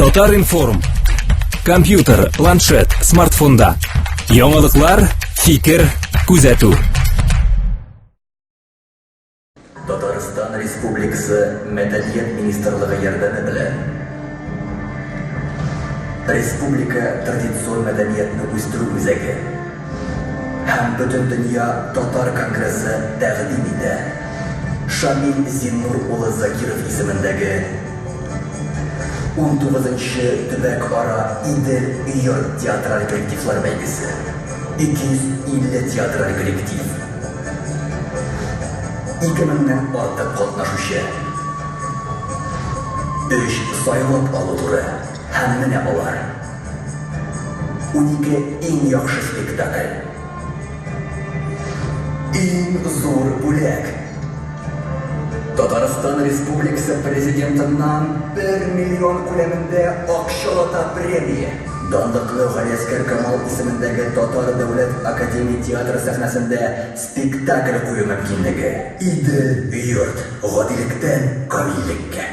Татар-информ. Компьютер, планшет, смартфонда. Яңалыклар, фикер, күзәтү. Татарстан Республикасы Мәдәният министрлыгы ярдәме белән Республика традицион мәдәниятне үстерү үзәге һәм Бөтендөнья татар конгрессы тәкъдим итә Шамил Зиннур улы Закиров исемендәге унтугызынчы төбәкара Идел-Йорт театраль коллективлар бәйгесе, 250 театраль коллектив. Ике меңнән артык катнашучы. Өч сайлап алу туры һәм менә алар. 12 иң яхшы спектакль. Иң зур бүләк. Татарстан Республикасы Президентыннан 1 миллион күләмендә акчалата премия. Данлыклы Галиәсгар Камал исемендәге Татар дәүләт академия театры сәхнәсендә спектакль кую мөмкинлеге. Идел-йорт, гадилектән камиллеккә.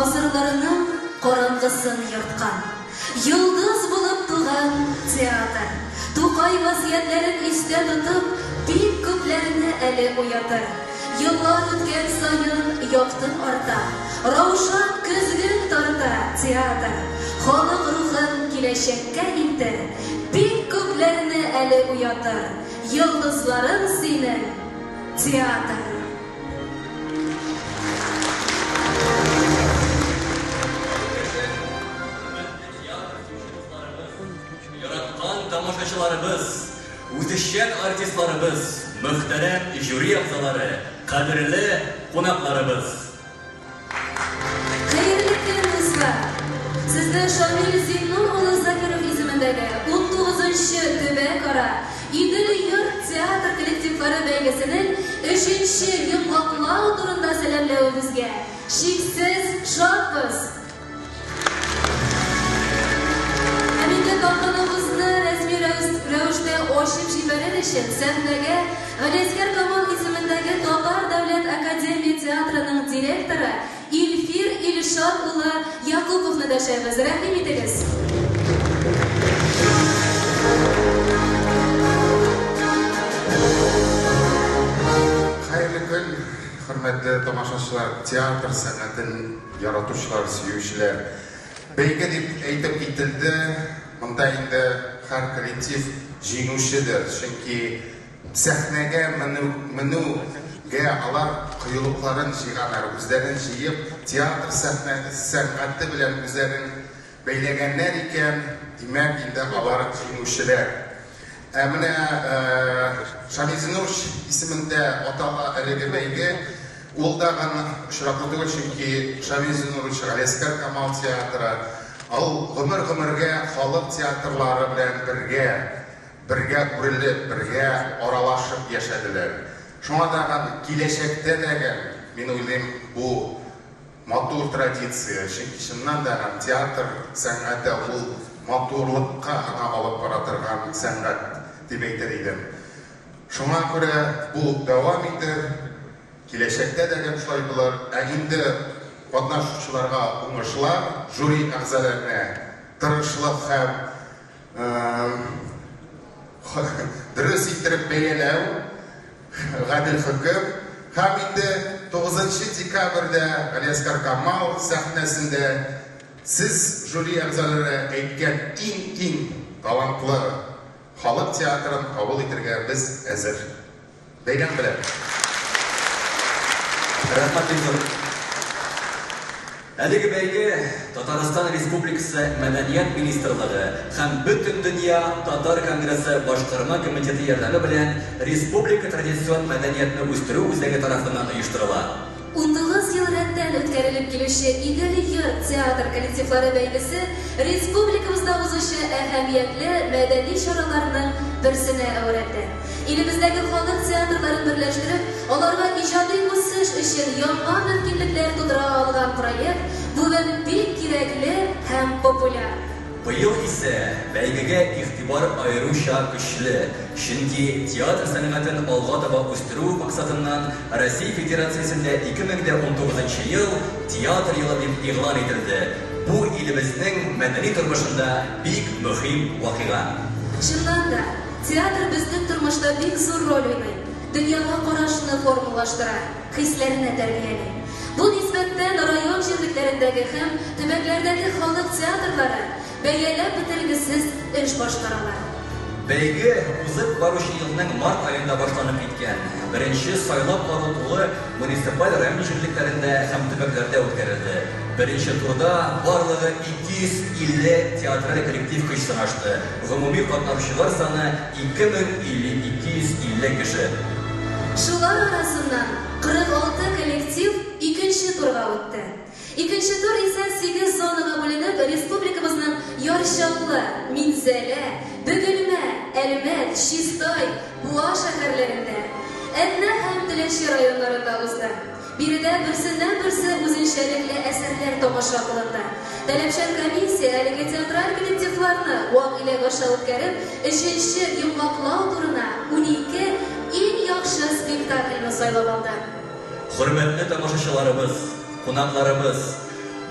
Гасырларның караңгысын ерткан. Йолдыз булып туган театр. Тукай васыятьләрен истә тотып, бик күпләрне әле уятыр. Еллар үткән саен яктың арта, Раушан көзген тарта театр. Халык рухын киләчәккә илтер, Бик күпләрне әле уятыр. Йолдызларың синең, театр. Яраткан тамашачыларыбыз, үзешчән артистларыбыз, мөхтәрәм жюри әгъзалары, кадерле кунакларыбыз! Хәерле көн, дуслар! Сезне Шамил Зиннур улы Закиров исемендәге унтугызынчы төбәкара Идел-йорт театр коллективлары бәйгесенең өченче йомгаклау турында сәламләвебезгә чиксез шатбыз! Һәм инде тантанабызны рәсми рәвештә ачып җибәрер өчен сәхнәгә Галиәсгар Камал исемендәге Татар дәүләт академия театрының директоры Илфир Илшат улы Якуповны дәшәбез. Рәхим итегез! Хәерле көн, хөрмәтле тамашачылар, театр сәнгатен Яратучылар, сөючеләр. Бәйге дип әйтеп кителде, монда инде һәр коллектив җиңүчедер, чөнки сәхнәгә менү, менүгә алар кыюлыкларын җыйганнар, үзләрен җыеп, театр сәхнә, сәнгате белән үзләрен бәйләгәннәр икән, димәк инде алар җиңүчеләр. Ә менә Шамил Зинурович исемендә атала әлеге бәйге. Ул тагын очраклы түгел, чөнки Шамил Зинурович Галиәсгар Камал театры, ул гомер-гомергә халык театрлары белән бергә, бергә үрелеп, бергә аралашып яшәделәр. Шуңа тагын киләчәктә дә, мин уйлыйм, бу Матур традиция, чөнки чыннан да һәм театр сәнгате ул матурлыкка гына алып бара торган сәнгать дип әйтер идем. Шуңа күрә бу дәвам итер, киләчәктә дә гел шулай булыр. Ә инде катнашучыларга уңышлар, жюри әгъзаләренә тырышлык һәм дөрес иттереп бәяләү, Гадел хөкем. Һәм инде тугызынчы декабрьдә Галиәсгар Камал сәхнәсендә сез, жюри әгъзалары әйткән иң-иң талантлы халык театрын кабул итергә без әзер. Бәйрәм белән! Рәхмәт бик зур. Әлеге бәйге Татарстан Республикасы Мәдәният министрлыгы һәм Бөтендөнья татар конгрессы Башкарма комитеты ярдәме белән Республика традицион мәдәниятне үстерү үзәге тарафыннан оештырыла. 19 ел рәттән үткәрелеп килүче Идел-йорт театр коллективлары бәйгесе республикабызда узучы әһәмиятле мәдәни чараларның берсенә әверелде. Илебездәге халык театрларын берләштереп, аларга иҗади үсеш өчен яңа мөмкинлекләр тудыра алган проект бүген бик кирәкле һәм популяр. Быел исә бәйгегә игътибар аеруча көчле, чөнки театр сәнгатен алга таба үстерү максатыннан Россия Федерациясендә 2019 нчы ел Театр елы дип игълан ителде, бу илебезнең мәдәни тормышында бик мөһим вакыйга. Чыннан да, Театр безнең тормышта бик зур роль уйный, дөньяга карашны формалаштыра, хисләрне тәрбияли. Бу нисбәттән район җирлекләрендәге һәм төбәкләрдәге халык театрлары бәяләп бетергесез эш башкаралар. Бәйге узып баручы елның март аенда башланып киткән. Беренче сайлап алу тулы муниципаль район җирлекләрендә һәм төбәкләрдә үткәрелде. Беренче турда барлыгы 250 театраль коллектив көч сынашты. Гомуми катнашучылар саны 2250 кеше. Шулар арасыннан 46 коллектив икенче турга үтте. Икенче тур исә сигез зонага бүленеп, республикабызның Яр Чаллы, Минзәлә, Бөгелмә, Әлмәт, Чистай, Буа шәһәрләрендә, Әтнә һәм Теләче районнарында узды. Биредә берсеннән-берсе үзенчәлекле әсәрләр тамаша кылынды. Таләпчән комиссия әлеге театраль коллективларны вак иләк аша үткәреп, өченче йомгаклау турына 12 иң яхшы спектакльне сайлап алды. Хөрмәтле тамашачыларыбыз, кунакларыбыз!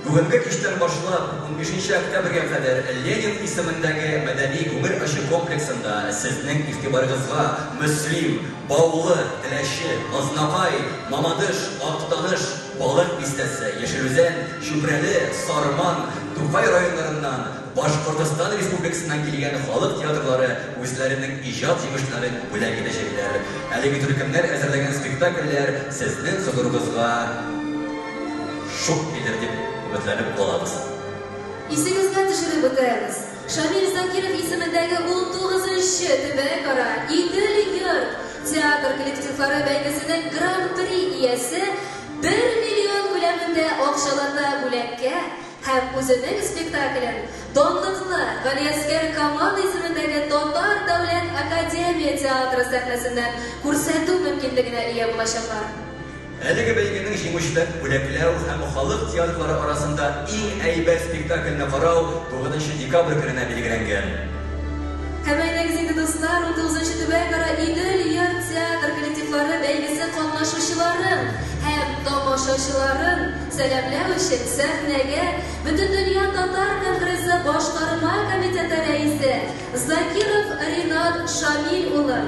Бүгенге кичтән башлап, 15 октябрьгә кадәр Ленин исемендәге мәдәни-күңел ачу комплексында сезнең игътибарыгызга Мөслим, Баулы, Теләче, Азнакай, Мамадыш, Актаныш, Балык Бистәсе, Яшел Үзән, Чүпрәле, Сарман, Тукай районнарыннан, Башкортостан Республикасыннан килгән халык театрлары үзләренең иҗат җимешләрен бүләк итәчәкләр. Әлеге төркемнәр әзерләгән спектакльләр сезнең хозурыгызга шук килер дип өметләнеп калабыз. Исегезгә төшереп үтәбез, Шамил Закиров исемендәге унтугызынчы төбәкара Идел-йорт театр коллективлары бәйгесенең Гран-при иясе бер миллион күләмендә акчалата бүләккә һәм үзенең спектаклен данлыклы Галиәсгар Камал исемендәге Татар дәүләт академия театры сәхнәсеннән күрсәтү мөмкинлегенә ия булачаклар. Әлеге бәйгенең җиңүчеләрен бүләкләү һәм халык театрлары арасында иң әйбәт спектакльне карау 9 декабрь көненә билгеләнгән. Һәм әйдәгез инде, дуслар, унтугызынчы төбәкара Идел-йорт театр коллективлары бәйгесе катнашучыларын һәм тамашачыларын сәламләү өчен сәхнәгә Бөтендөнья татар конгрессы башкарма комитеты рәисе Закиров Ринат Шамил улы,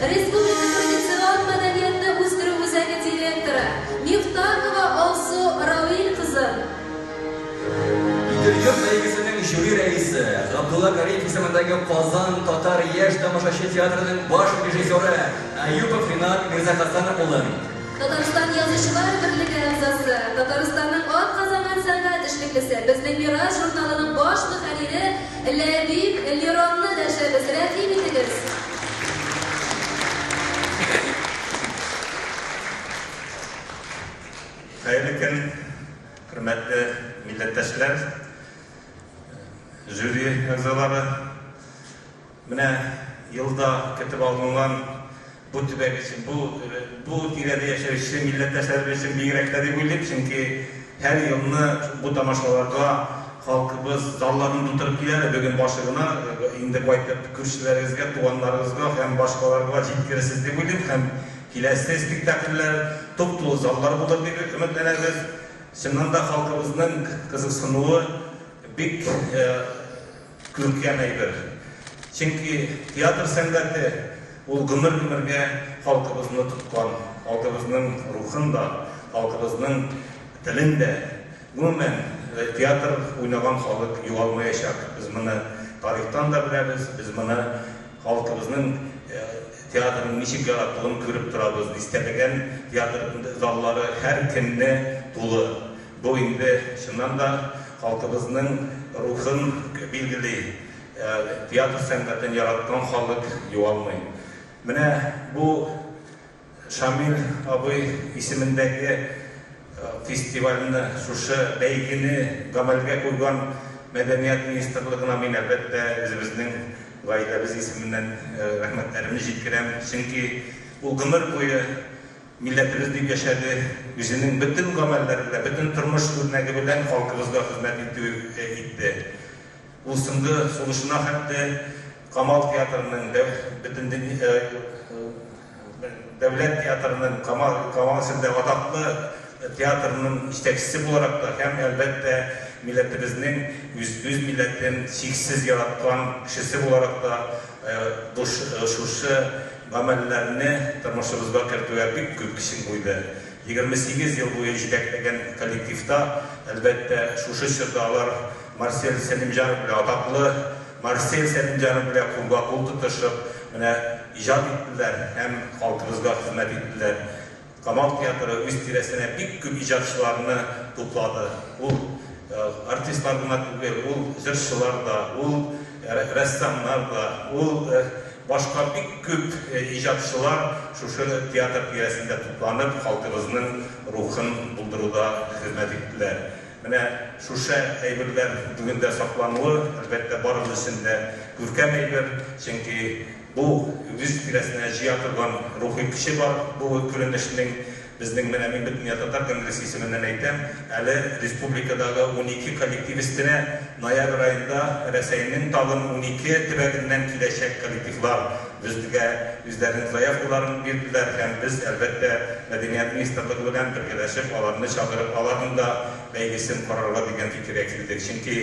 Республика традицион мәдәниятне үстерү үзәге директоры Мифтахова Алсу Рауил кызын, Идел-йорт бәйгесенең жюри рәисе, Габдулла Кариев исемендәге Казан татар яшь тамашачы театрының баш режиссеры Әюпов Ринат Мирзахасанов улын, Татарстан Язучылар берлеге әгъзасы, Татарстанның атказанган сәнгать эшлеклесе, Безнең мирас журналының баш мөхәррире Ләбиб Леронны дәшәбез, рәхим итегез! Хәерле көн, хөрмәтле милләттәшләр, жюри әгъзалары! Менә елда көтеп алынган бу төбәк өчен, бу бу тирәдә яшәүче милләттәшләребез өчен бигрәк тә дип уйлыйм, чөнки һәр елны бу тамашаларга халкыбыз залларын тутырып килә әле, бүген башы гына, инде кайтып күршеләрегезгә, туганнарыгызга һәм башкаларга җиткерерсез дип уйлыйм һәм киләсе спектакльләр туп-тулы заллар булыр дип өметләнәбез. Чыннан да халкыбызның кызыксынуы бик Күркәм әйбер. Чөнки театр сәнгате ул гомер-гомергә халкыбызны тоткан, халкыбызның рухын да, халкыбызның телен дә. Гомумән, театр уйнаган халык югалмаячак. Без моны тарихтан да беләбез, без моны халкыбызның театрын ничек яратуын күреп торабыз. Дистәләгән театр заллары һәр көнне тулы. Бу инде, чыннан да, халкыбызның рухын билгели. Театр сәнгатен яраткан халык югалмый. Менә бу Шамил абый исемендәге фестивальне, шушы бәйгене гамәлгә куйган Мәдәният министрлыгына мин, әлбәттә, үзебезнең гаиләбез исеменнән рәхмәтләремне җиткерәм. Чөнки ул гомер буе Милләтебез дип яшәде, үзенең бөтен гамәлләре белән, бөтен тормыш үрнәге белән халкыбызга хезмәт итү итте. Ул соңгы сулышына хәтле Камал театрының, бөтендөнья дәүләт театрының, Камал, Камал исемендә атаклы театрның җитәкчесе буларак та һәм, әлбәттә, милләтебезнең үз, үз милләтен чиксез яраткан кешесе буларак та шушы гамәлләрне тормышыбызга кертүгә бик күп көчен куйды. 28 ел буе җитәкләгән коллективта, әлбәттә, шушы чорда алар Марсель Сәлимҗанов белән, атаклы Марсель Сәлимҗанов белән кулга-кул тотышып, менә иҗат иттеләр һәм халкыбызга хезмәт иттеләр. Камал театры үз тирәсенә бик күп иҗатчыларны туплады. Ул артистлар гына түгел, ул җырчылар да, ул рәссамнар да, ул башка бик күп иҗатчылар шушы театр тирәсендә тупланып, халкыбызның рухын булдыруда хезмәт иттеләр. Менә шушы әйберләр бүген дә саклануы, әлбәттә, барыбыз өчен дә күркәм әйбер, чөнки Бу үз тирәсенә җыя торган рухи көче бар бу күренешнең. Безнең менә мин Бөтендөнья татар конгрессы исеменнән әйтәм, әле республикадагы 12 коллектив өстенә ноябрь аенда Рәсәйнең тагын 12 төбәгеннән киләчәк коллективлар безгә үзләренең заявкаларын бирделәр һәм без, әлбәттә, Мәдәният министрлыгы белән бергәләшеп аларны чакырып, аларның да. бәйгесен карарга дигән фикергә килдек. Чөнки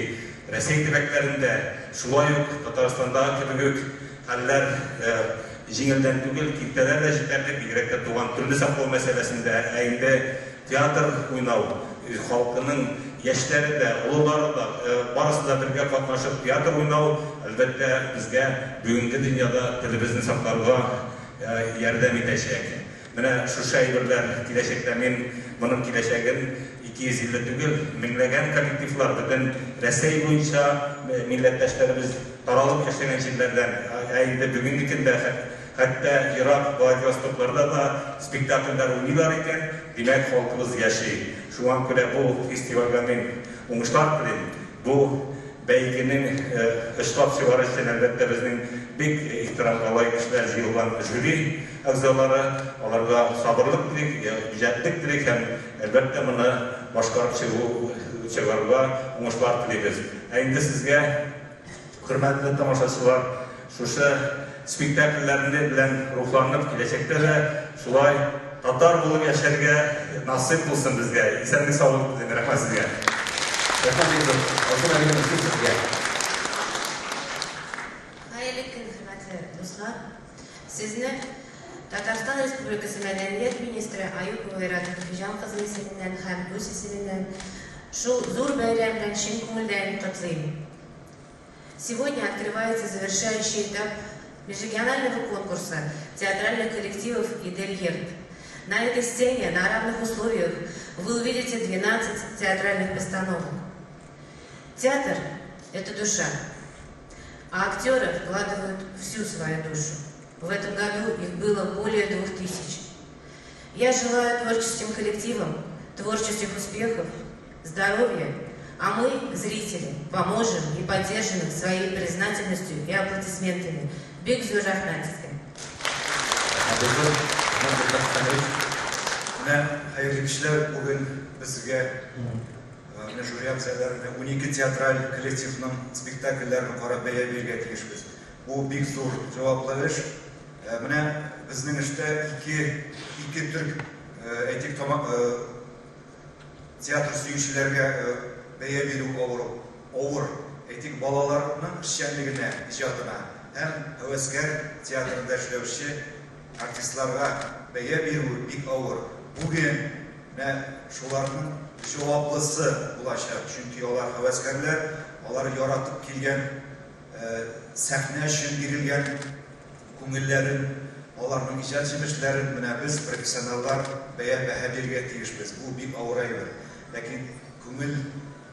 Рәсәй төбәкләрендә шулай ук Татарстандагы кебек үк хәлләр җиңелдән түгел, киртәләр дә җитәрлек, бигрәк тә туган телне саклау мәсьәләсендә. Ә инде театр уйнау, халкының яшьләре дә, олылары да, барысы да бергә катнашып театр уйнау, әлбәттә, безгә бүгенге дөньяда телебезне сакларга ярдәм итәчәк. Менә шушы әйберләр киләчәктә мин моның киләчәген 250 түгел, меңләгән коллективлар бөтен Рәсәй буенча милләттәшләребез таралып яшәгән җирләрдән, ә инде бүгенге көндә хәтта ерак Владивостокларда да спектакльләр уйныйлар икән, димәк, халкыбыз яши. Шуңа күрә бу фестивальгә мин уңышлар телим. Бу бәйгенең очлап чыгар өчен, әлбәттә, безнең бик ихтирамга лаек кешеләр җыелган жюри әгъзалары, аларга сабырлык телик, үҗәтлек телик һәм, әлбәттә, моны башкарып чыгу, чыгарырга уңышлар телибез. Ә инде сезгә, хөрмәтле тамашачылар, шушы спектакльләрне белән рухланып, киләчәктә дә шулай татар булып яшәргә насыйп булсын безгә. Исәнлек-саулык телим. Рәхмәт сезгә. Рәхмәт бик зур. Алсу Нәбиевна, сүз сезгә. Хәерле көн, хөрмәтле дуслар! Сезне Татарстан Республикасы мәдәният министры Аюпова Ирада Хөфиҗан кызы исеменнән һәм үз исемемнән шул зур бәйрәм белән чын күңелдән котлыйм. Сегодня открывается завершающий этап межрегионального конкурса театральных коллективов «Идель-Ерт». На этой сцене на равных условиях вы увидите 12 театральных постановок. Театр – это душа, а актеры вкладывают всю свою душу. В этом году их было более 2000. Я желаю творческим коллективам творческих успехов, здоровья, а мы, зрители, поможем и поддержим их своей признательностью и аплодисментами. Бик зур рәхмәт сезгә. Менә, хәерле кичләр, бүген без сезгә менә жюри әгъзалары менә 12 театраль коллективның спектакльләрен карап бәя бирергә тиешбез. Бу бик зур җаваплы эш. Менә безнең эштә ике ике төр, әйтик, театр сөючеләргә бәя бирү авыр, авыр. Әйтик, балаларның эшчәнлегенә, иҗатына һәм һәвәскәр театрында эшләүче артистларга бәя бирү бик авыр. Бүген менә шуларның җаваплысы булачак, чөнки алар һәвәскәрләр, алар яратып килгән сәхнә өчен бирелгән күңелләрен, аларның иҗат җимешләрен менә без, профессионаллар, бәя, бәһа бирергә тиешбез. Бу бик авыр әйбер. Ләкин күңел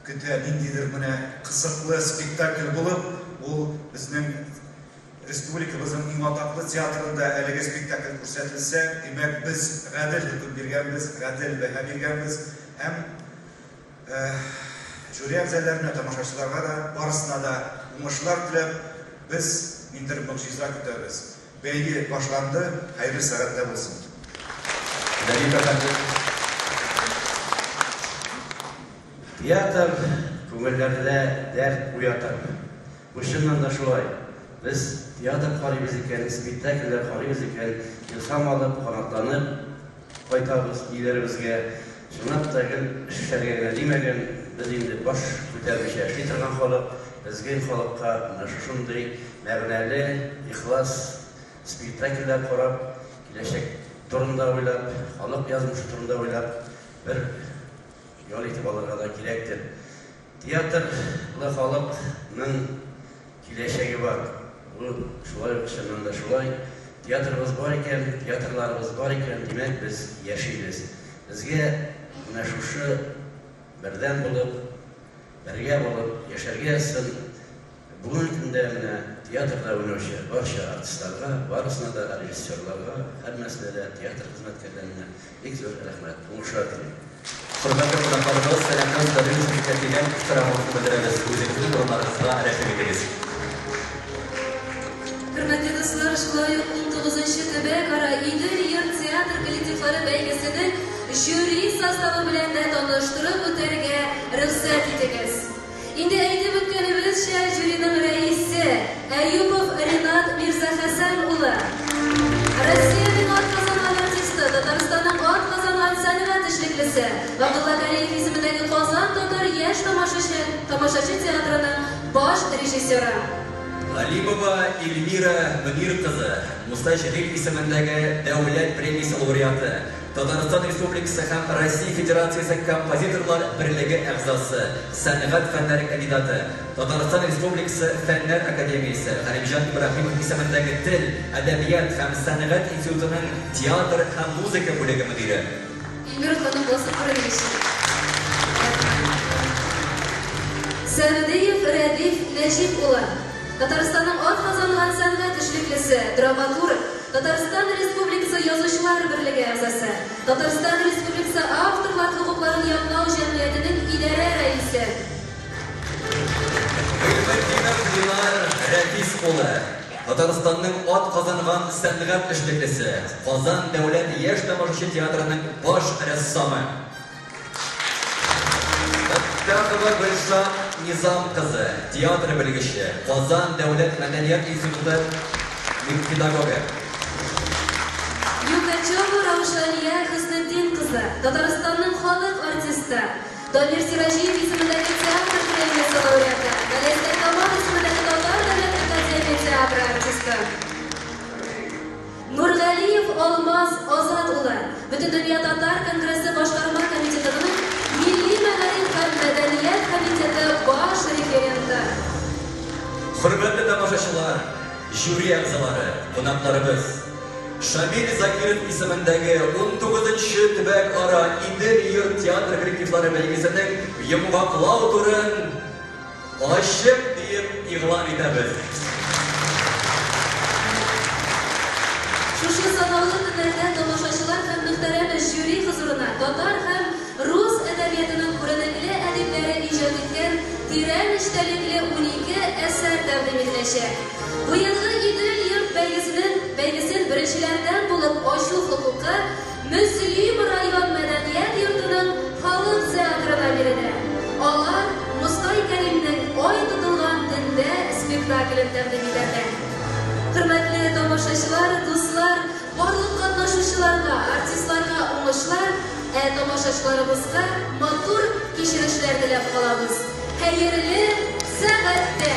көтә, ниндидер менә кызыклы спектакль булып, ул безнең республикабызның иң атаклы театрында әлеге спектакль күрсәтелсә, димәк, без гадел хөкем биргәнбез, гадел бәһа биргәнбез һәм Жюри әгъзаларына, тамашачыларга да, барысына да уңышлар теләп, без ниндидер могҗиза көтәбез. Бәйге башланды, хәерле сәгатьтә булсын! Ләбиб әфәнде. Театр күңелләрдә дәрт уятыр. Бу чыннан да шулай. Без театр карыйбыз икән, спектакльләр карыйбыз икән, илһам алып, канатланып, Кайтабыз өйләребезгә. Чынлап та гел эшләргә генә димәгән, без инде баш күтәрмичә эшли торган халык, безгең халыкка менә шушындый мәгънәле, ихлас спектакльләр карап, киләчәк турында уйлап, халык язмышы турында уйлап, бер ял итеп алырга да кирәктер. Театрлы халыкның киләчәге бар. Бу шулай ук, чыннан да шулай. Театрыбыз бар икән, театрларыбыз бар икән, димәк, без яшибез. Безгә менә шушы бердәм булып, бергә булып яшәргә язсын. Бүгенге көндә менә театрда уйнаучы барча артистларга, барысына да, режиссерларга, һәммәсенә дә, театр хезмәткәрләренә бик зур рәхмәт. Уңышлар телим. Хөрмәтле кунакларыбыз, сәламнән Дариус тирән ихтирамыбызны белдерәбез. Үзегезнең урыннарыгызга рәхим итегез. Хөрмәтле дуслар, шулай ук унтугызынчы төбәкара Идел-йорт театр коллективлары бәйгесенең жюри составы белән дә таныштырып үтәргә рөхсәт итегез. Инде әйтеп үткәнебезчә, жюриның рәисе, Әюпов Ринат Мирзахәсән улы. Россиянең атказанган артисты, Татарстанның атказанган сәнгать эшлеклесе, Габдулла Кариев исемендәге Казан. яшь тамашачы, тамашачы театрының баш режиссеры. Галимова Эльмира Мөнир кызы, Муса Җәлил исемендәге Дәүләт премиясе лауреаты, Татарстан Республикасы һәм Россия Федерациясе Композиторлар берлеге әгъзасы, сәнгать фәннәре кандидаты, Татарстан Республикасы Фәннәр академиясе Галимҗан Ибраһимов исемендәге Тел, әдәбият һәм сәнгать институтының театр һәм музыка бүлеге мөдире. Эльмира ханым, басып күренегезче. Рәхмәт. Сәгъдиев Рәдиф Нәҗип улы, Татарстанның атказанган сәнгать эшлеклесе, драматург, Татарстан Республикасы Язучылар берлеге әгъзасы, Татарстан Республикасы Авторлар хокукларын яклау җәмгыятенең идарә рәисе. Гыйльметдинов Динар Рәфис улы, Татарстанның атказанган сәнгать эшлеклесе, Казан дәүләт яшь тамашачы театрының баш рәссамы. Фәттахова Гөлшат Низам кызы, театр белгече, Казан дәүләт мәдәният институты педагогы. Юкачева Раушания Хөснетдин кызы, Татарстанның халык артисты, Дамир Сираҗиев исемендәге театр премиясе лауреаты, Галиәсгар Камал исемендәге Татар дәүләт академия театры артисты. Нургалиев Алмаз Азат улы, Бөтендөнья татар конгрессы башкарма комитетының Милли мәгариф һәм мәдәният комитеты баш референты. Хөрмәтле тамашачылар, жюри әгъзалары, кунакларыбыз! Шамил Закиров исемендәге унтугызынчы төбәк-ара Идел-йорт театр коллективлары бәйгесенең йомгаклау турын ачык диеп игълан итәбез. Шушы санаулы көннәрдә тамашачылар һәм мөхтәрәм жюри хозурына татар һәм рус әдәбиятының күренекле әдипләре иҗат иткән тирән эчтәлекле 12 әсәр тәкъдим ителәчәк. Быелгы Идел-йорт бәйгесенең бәйгесен беренчеләрдән булып ачу хокукы Мөслим район мәдәният йортының халык театрына бирелә. Алар Мостай Кәримнең Ай тотылган төндә спектаклен тәкъдим итәрләр. Хөрмәтле тамашачылар, дуслар, барлык катнашучыларга, артистларга уңышлар, ә тамашачыларыбызга матур кичерешләр теләп калабыз. Хәерле сәгатьтә!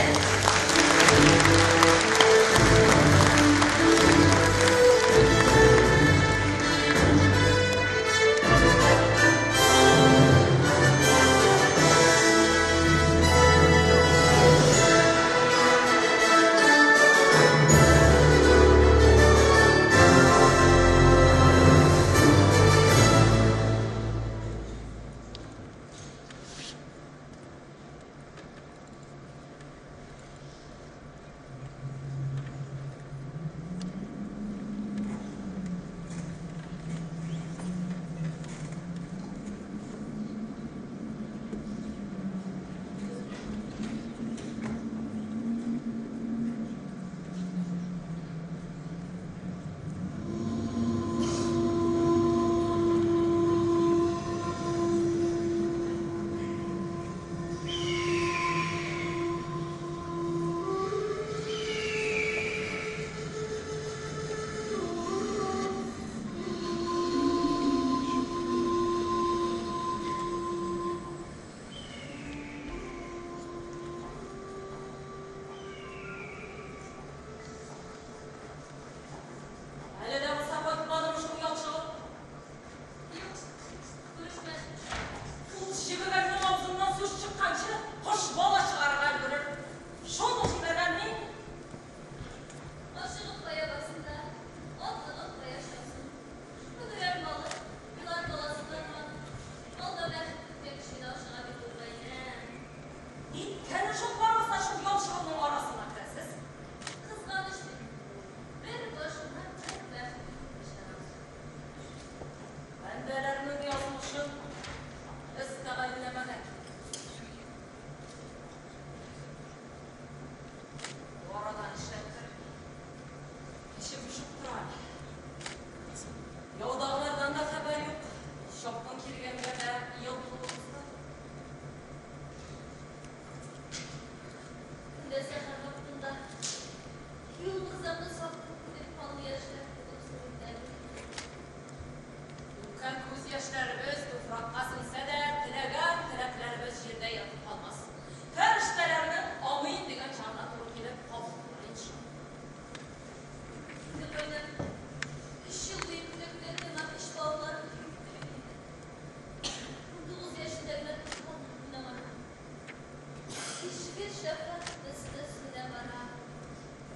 Шәфәкъ төсле сүнә бара,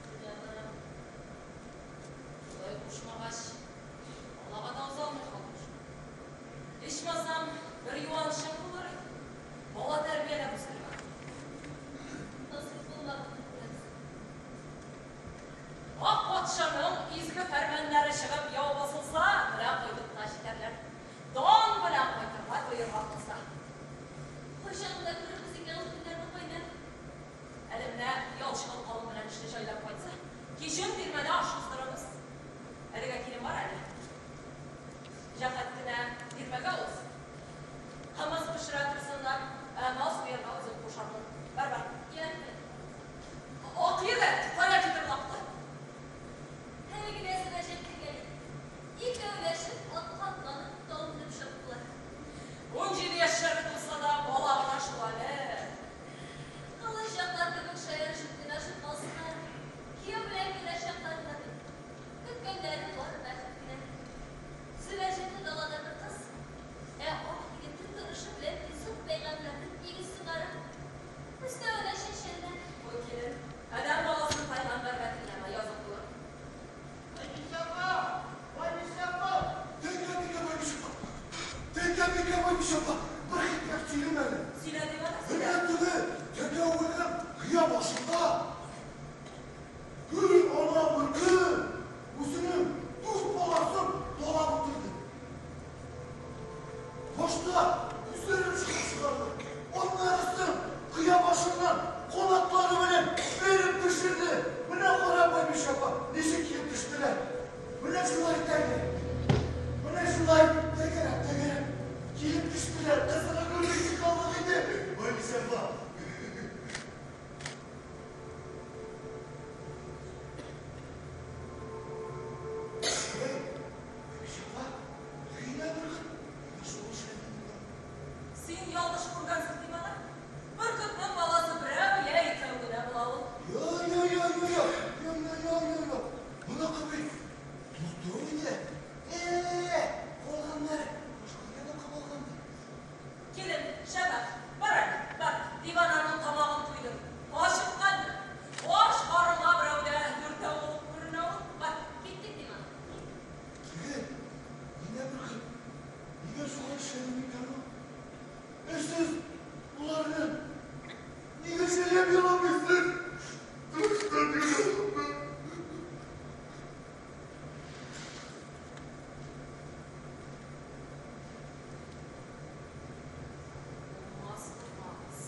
сүнә бара. Шулай кушмагач, алага да уза алмый калдым шул. Ичмасам, бер юанычым булыр иде. Бала тәрбияләп үстергән. Насыйп булмады, күрәсең. Ак патшаның изге фәрманнары чыгып яу басылса, менә кайтып та җитәрләр. Дан белән кайтырга боерган булса. Кайчан гына күрербез икән ул көннәрне, кайнәм? Әле менә ялчы калын белән эшне җайлап кайтса, кичен тирмәдә аш уздырырбыз. Әлегә килен бар әле. Җәһәт кенә тирмәгә уз. Кымыз пешерә торсыннар, ә мал суярга үзем кушармын. Бар, бар. Ярый. Ак егет, кая китеп лапты? Әле генә Зөбәрҗәт кергән иде. Икәүләшеп атка атланып тау менеп чаптылар. 17 яшьләре тулса да, бала гына шул әле. Кылычаклар кебек шаярышып уйнашып алсыннар. Кияү белән киләчәкләр гына бит. Көткәннәре бары бәхет кенә. Зөбәрҗәте далада бер кыз, ә ак егетнең торышы белән Йосыф пәйгамбәрнең тигез сыңары. Өстәвенә чәчән дә. Ой, килен, адәм баласын пәйгамбәргә тиңләмә, язык булыр. Байбичә апа! Байбичә апа! Тәкә бикә Байбичә апа! Тәкә бикә Байбичә апа! Бер хикмәт сөйлим әле. Сөйлә, дивана, сөйлә. Менә теге тәкә үлгән кыя башында Гөл ана бөркет үзенең дүрт баласын талап үтерде. Башта күзләрен чыгып чыгарды. Аннарысын кыя башыннан канатлары белән бәреп төшерде. Менә кара, Байбичә апа, ничек килеп төштеләр. Менә шулай тәгәрәп. Менә шулай тәгәрәп, тәгәрәп килеп төштеләр. Кызыгы күрмичә калдык инде, Байбичә апа. Эй, Байбичә апа, гыйнә бөркет. Нигә шулай эшләдең инде? Син ялгыш күргәнсең, дивана. Бөркетнең баласы берәү я икәү генә була ул. Я, я, я, я, я, я, я, я, я, я. Моныкы бит дүртәү иде. Э, калганнары башка яныкы булгандыр. Килен, Шәфәкъ, бар әле, бар, дивананың тамагын туйдыр. Ачыккандыр. Ач карынга берәү дә дүртәү булып күренә ул. Бар. Киттек, дивана. Теге, нигә бөркет? Нигә шулай эшләде микән ул? Ә сез боларны нигә сөйләп еламыйсыз? Тыштан йөрәгемне. Булмас, булмас.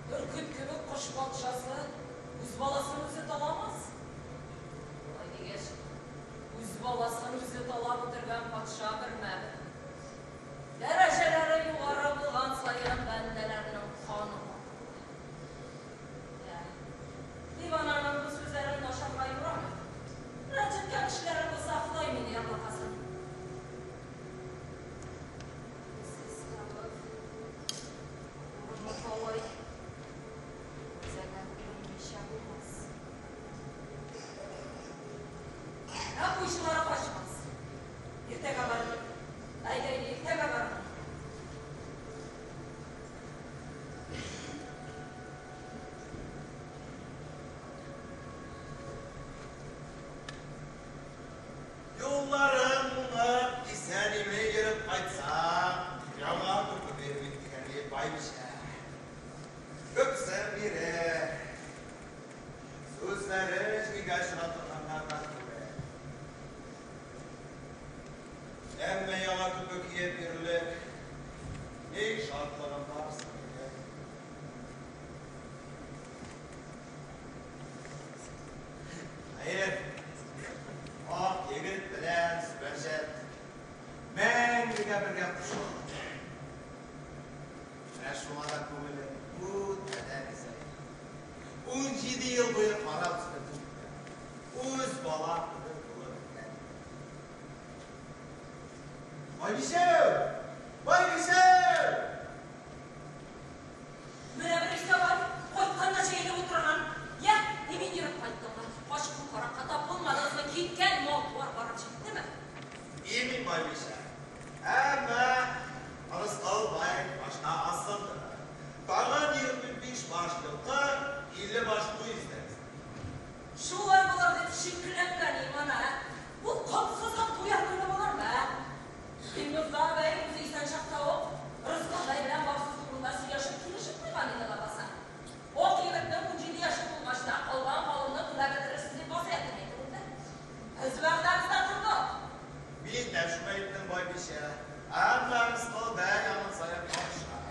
Бөркет кебек кош патшасы үз баласын үзе таламас. Болай дигәч, үз баласын үзе талап үтергән патша бермә-бер. Дәрәҗәләре югары булган саен бәндәләрнең каны каты була. Ә, дивананың бу сүзләрен начарга юрамыйк. Рәнҗеткән кешеләрем булса, Ходай мине ярлыкасын. Сүз табып, урыны талый, күзәгә күренмичә булмас. Ә куйчылары качмас. Иртәгә барырмын. Әйдә, әйдә, иртәгә барырмын. 150 баш куй өстәгез. Шулай булыр дип шикләнгән идем ана. Бу комсызның туя көне булырмы, ә? Илмирза бәй үзе исән чакта ук Рыскул бәй белән барысы турында сөйләшеп килешеп куйган иде ләбаса. Ак егетнең 17 яше тулгач та калган калымны түләп бетерерсез дип васыятен әйтеп үтте. Без вәгъдәбездә тордык. Мин дә шуны әйттем, байбичә. Әмма Рыскул бәй аның саен карыша.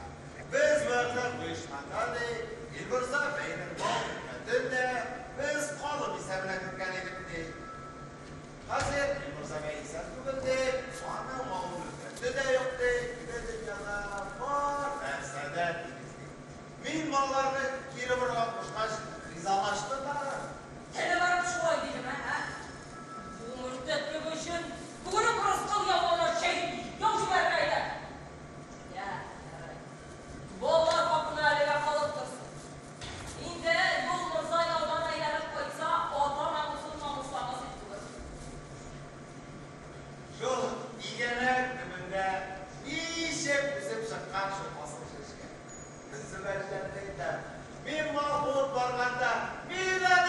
Без вәгъдә куешканда, ди, Илмирза бәйнең мал-мөлкәтен дә без калым исәбенә керткән идек, ди. Хәзер Илмирза бәй исән түгел, ди, аның малы-мөлкәте дә юк, ди, ике дөньяда бар нәрсә дә тигез, ди. Мин малларны кире борырга кушкач, ризалашты тагын. Теле барып шулай дидеме, ә? Бу мөртәтлек өчен бүген үк Рыскул явына чәй яу җибәрергә иде. Я, ярый. Балалар хакына әлегә калып торсын. Инде Юлморза яудан әйләнеп кайтса, ата намусын намусламас дип түгел. Шул тигәнәк төбендә ничек үсеп чыккан шул асыл чәчкә. Зөбәрҗәтне әйтәм, мин мал куып барганда, мин әле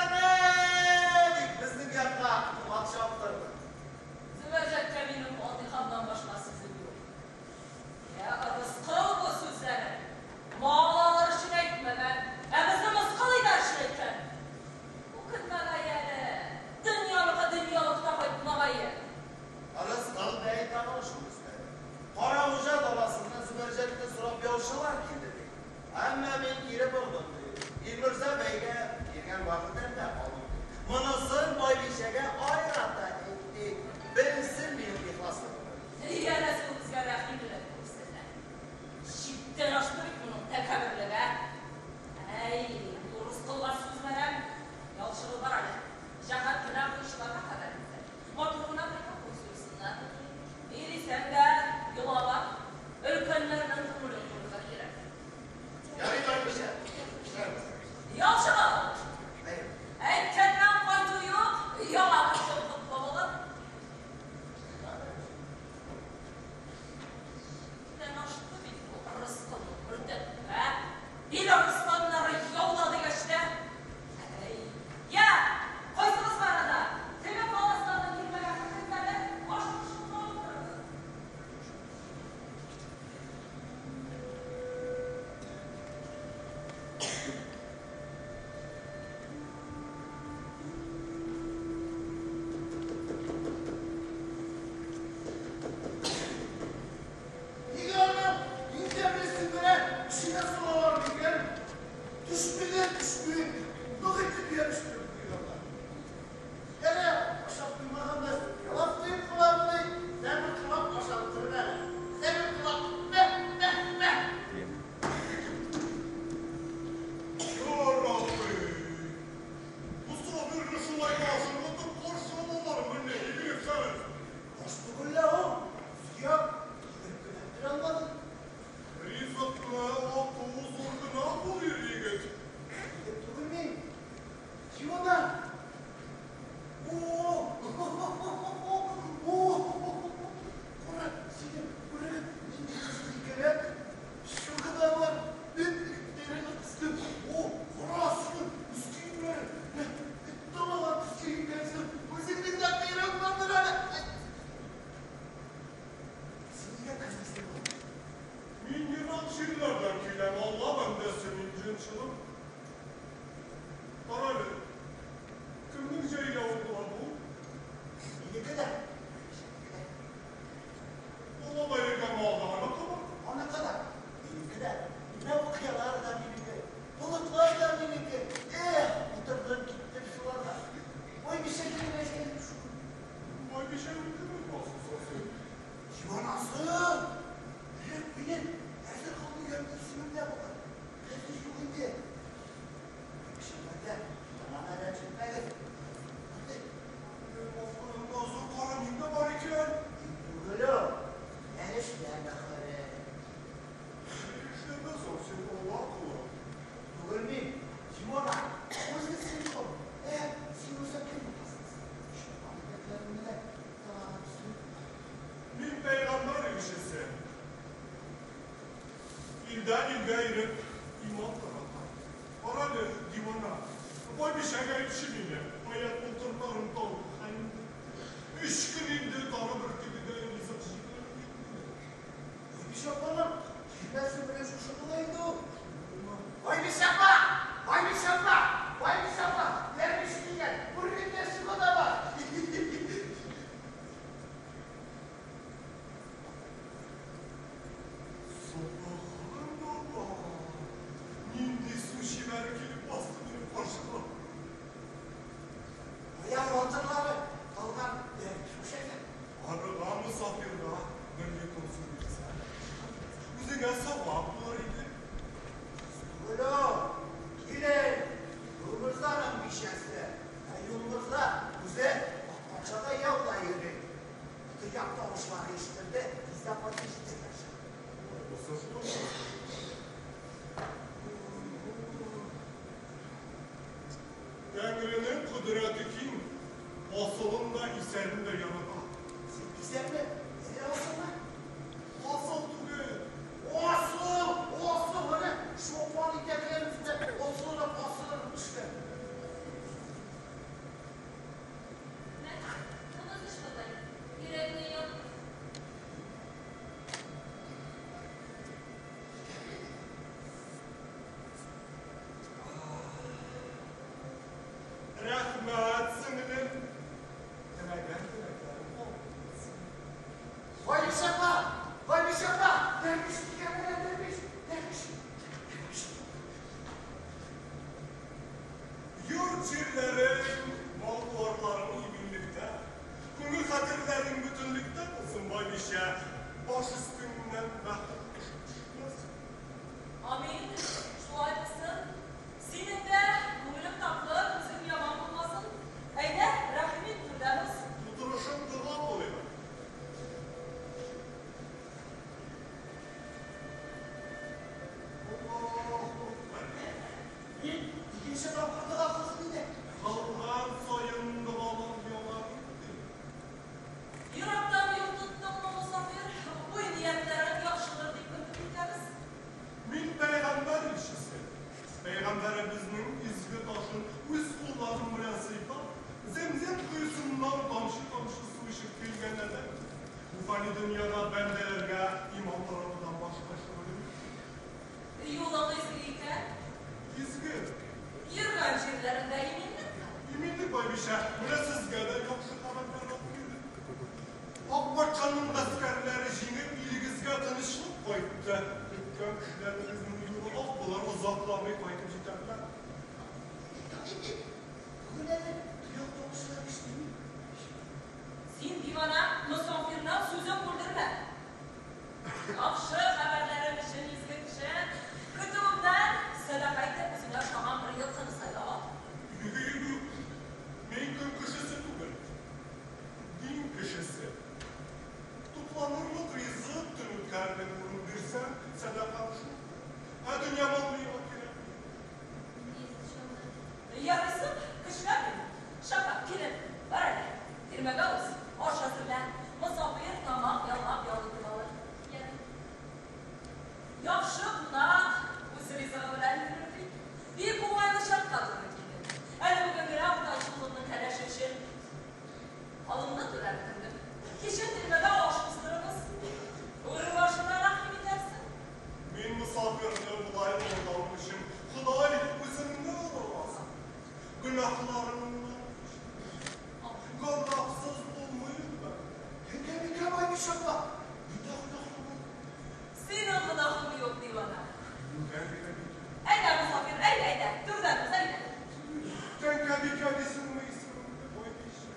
Тәңренең кодрәте киң, асылын да, исәрен дә ярата. Син исәрме? Әллә асылмы? Асыл түгел. Асыл! Асыл! Менә чолпан итәкләре өстендә асылынып, асылынып төшкән. Мә, кымыз эч, бабай. Йөрәгеңә ял ит. Рәхмәт, сеңлем. Теләгән теләкләрем кабул булсын. Байбичә апа! Байбичә апа! Дәрвиш килгән менә, дәрвиш! Дәрвиш! Дәрвиш! Йорт-җирләрең, мал-туарларың иминлектә, күңел хәтерләрең бөтенлектә булсын, байбичә. Баш өстеңнән бәхет кошы төшмәсен. Амин, шулай булсын. Синең дә күңелең татлы, күзең яман булмасын. Әйдә, рәхим ит, түрдән уз. Утырышым дога кылыйм. Аллаһу әкбәр. Мин икенче тапкыр дога кылдым инде. Кылган саен догалар яңа бит, ди. Ерактан юл тоттыңмы, мосафир? Уй-ниятләрең яхшыдыр дип өмет итәбез. Мин пәйгамбәр илчесе. Пәйгамбәребезнең изге ташын үз кулларым белән сыйпап, Зәмзәм коесыннан тамчы-тамчы су эчеп килгән адәм. Бу фани дөньяда бәндәләргә иман таратудан башка шөгылем юк. Юлың изге икән. Изге. Йөргән җирләреңдә иминлек. Иминлек, байбичә. Менә сезгә дә яхшы хәбәрләр алып килдем. Ак патшаның гаскәрләре җиңеп, илегезгә тынычлык кайтты. Көткән кешеләрегезнең юлы ак булыр, озакламый кайтып җитәрләр. Бүген әле тояк тавышы да ишетелми. Син, дивана, мосафирның сүзен бүлдермә. Яхшы хәбәрләрең өчен, изге кеше, көтүеңнән сәдака итеп, үзеңә ошаган бер елкыны сайлап ал. Юк, мин көн кешесе түгел, дин кешесе. Тукланырлык ризык, төн үткәрерлек урын бирсәң, сәдакам шул. Ә дөнья мал миңа кирәкми. Ярыйсы, көчләп бир. Шафак, килен, бар әле, тирмәгә уз, аш әзерлә. Мосафир тамак ялгап ял итеп алыр. Ярый. Яхшы кунак үз ризыгы белән йөрер, ди. Бик уңайлы чакка туры килде. Әле бүген генә уртанчы улымның кәләше өчен алымны түләп бетердем. Кичен тирмәгә аш уздырыгыз. Үр башына рәхим итәрсең. Мин мосафирны болай олылавым өчен Ходай үзеңне олыласын. Гөнаһларыңнан кичер. Гөнаһсыз булмый бәндә. Тәңкәбикә байбичә апа, мин дә гөнаһлы булдым. Синең гөнаһың юк, дивана. Тәңкәбикә. Әйдә, мосафир, әйдә, әйдә, түрдән уз, әйдә. Тәңкәбикә дисеңме исемеңне, байбичә?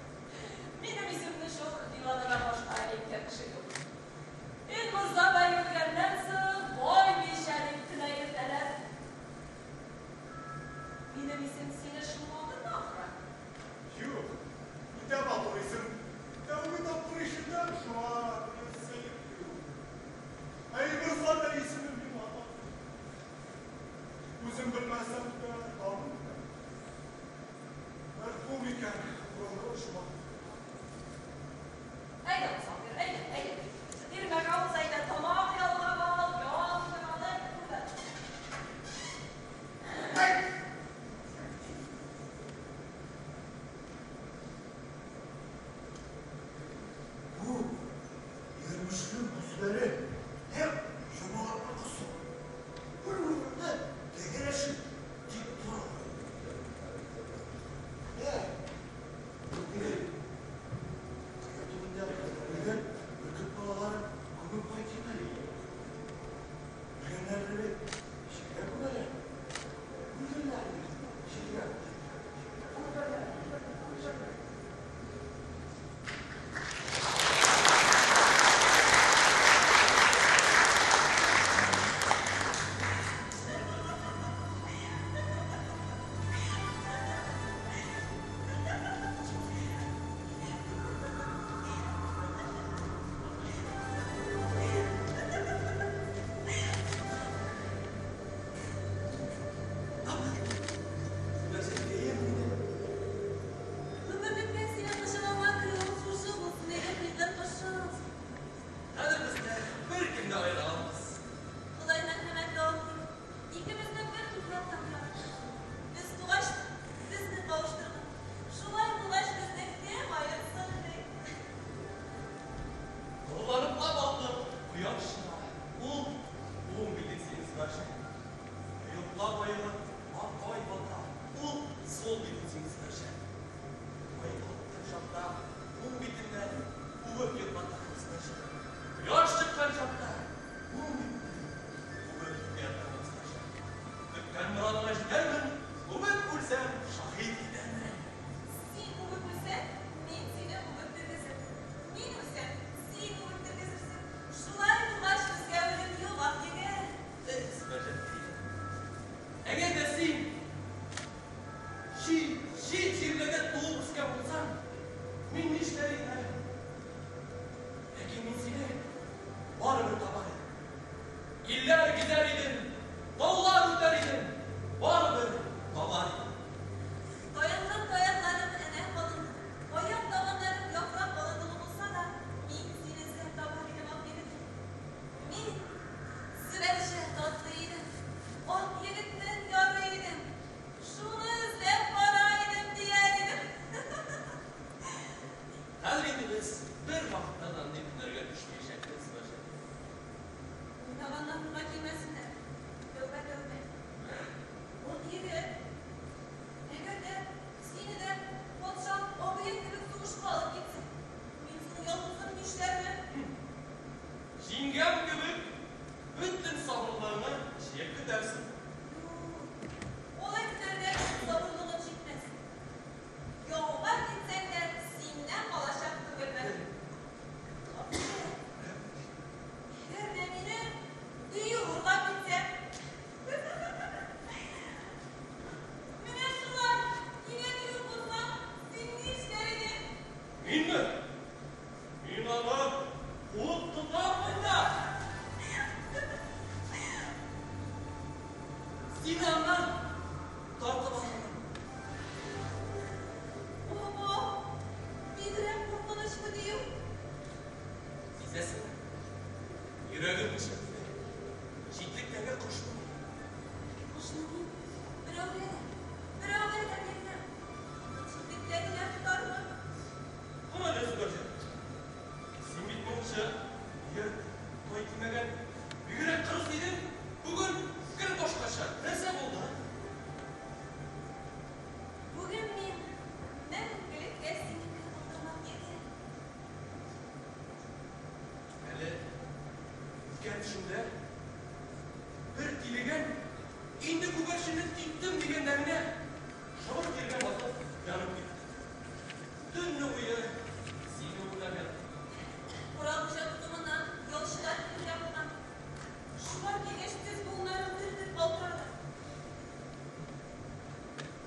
Минем исемне шул диванадан башка әйткән кеше юк. Илморза бәй үлгәннән соң, байбичә дип кенә йөртәләр. Минем исем сине шомландырды, ахры. Юк, үтә матур исем. Тәүге тапкыр ишетәм, шуңа бераз сәер тоелды. Ә Илморза бәй исеме миңа матур. Үзем белмәсәм дә, тагын беләм. Мәрхүм икән, рухы оҗмахта. Әйдә, мосафир, әйдә, әйдә. Тирмәгә уз, әйдә, тамак ялгап ал, ял итеп ал, әйдә, түрдән. Бу Ермышның күзләре нәкъ йомалакныкы сыман. Бер урында тәгәрәшеп тик торалар. Ә, бу теге кыя төбендә үлгән бөркет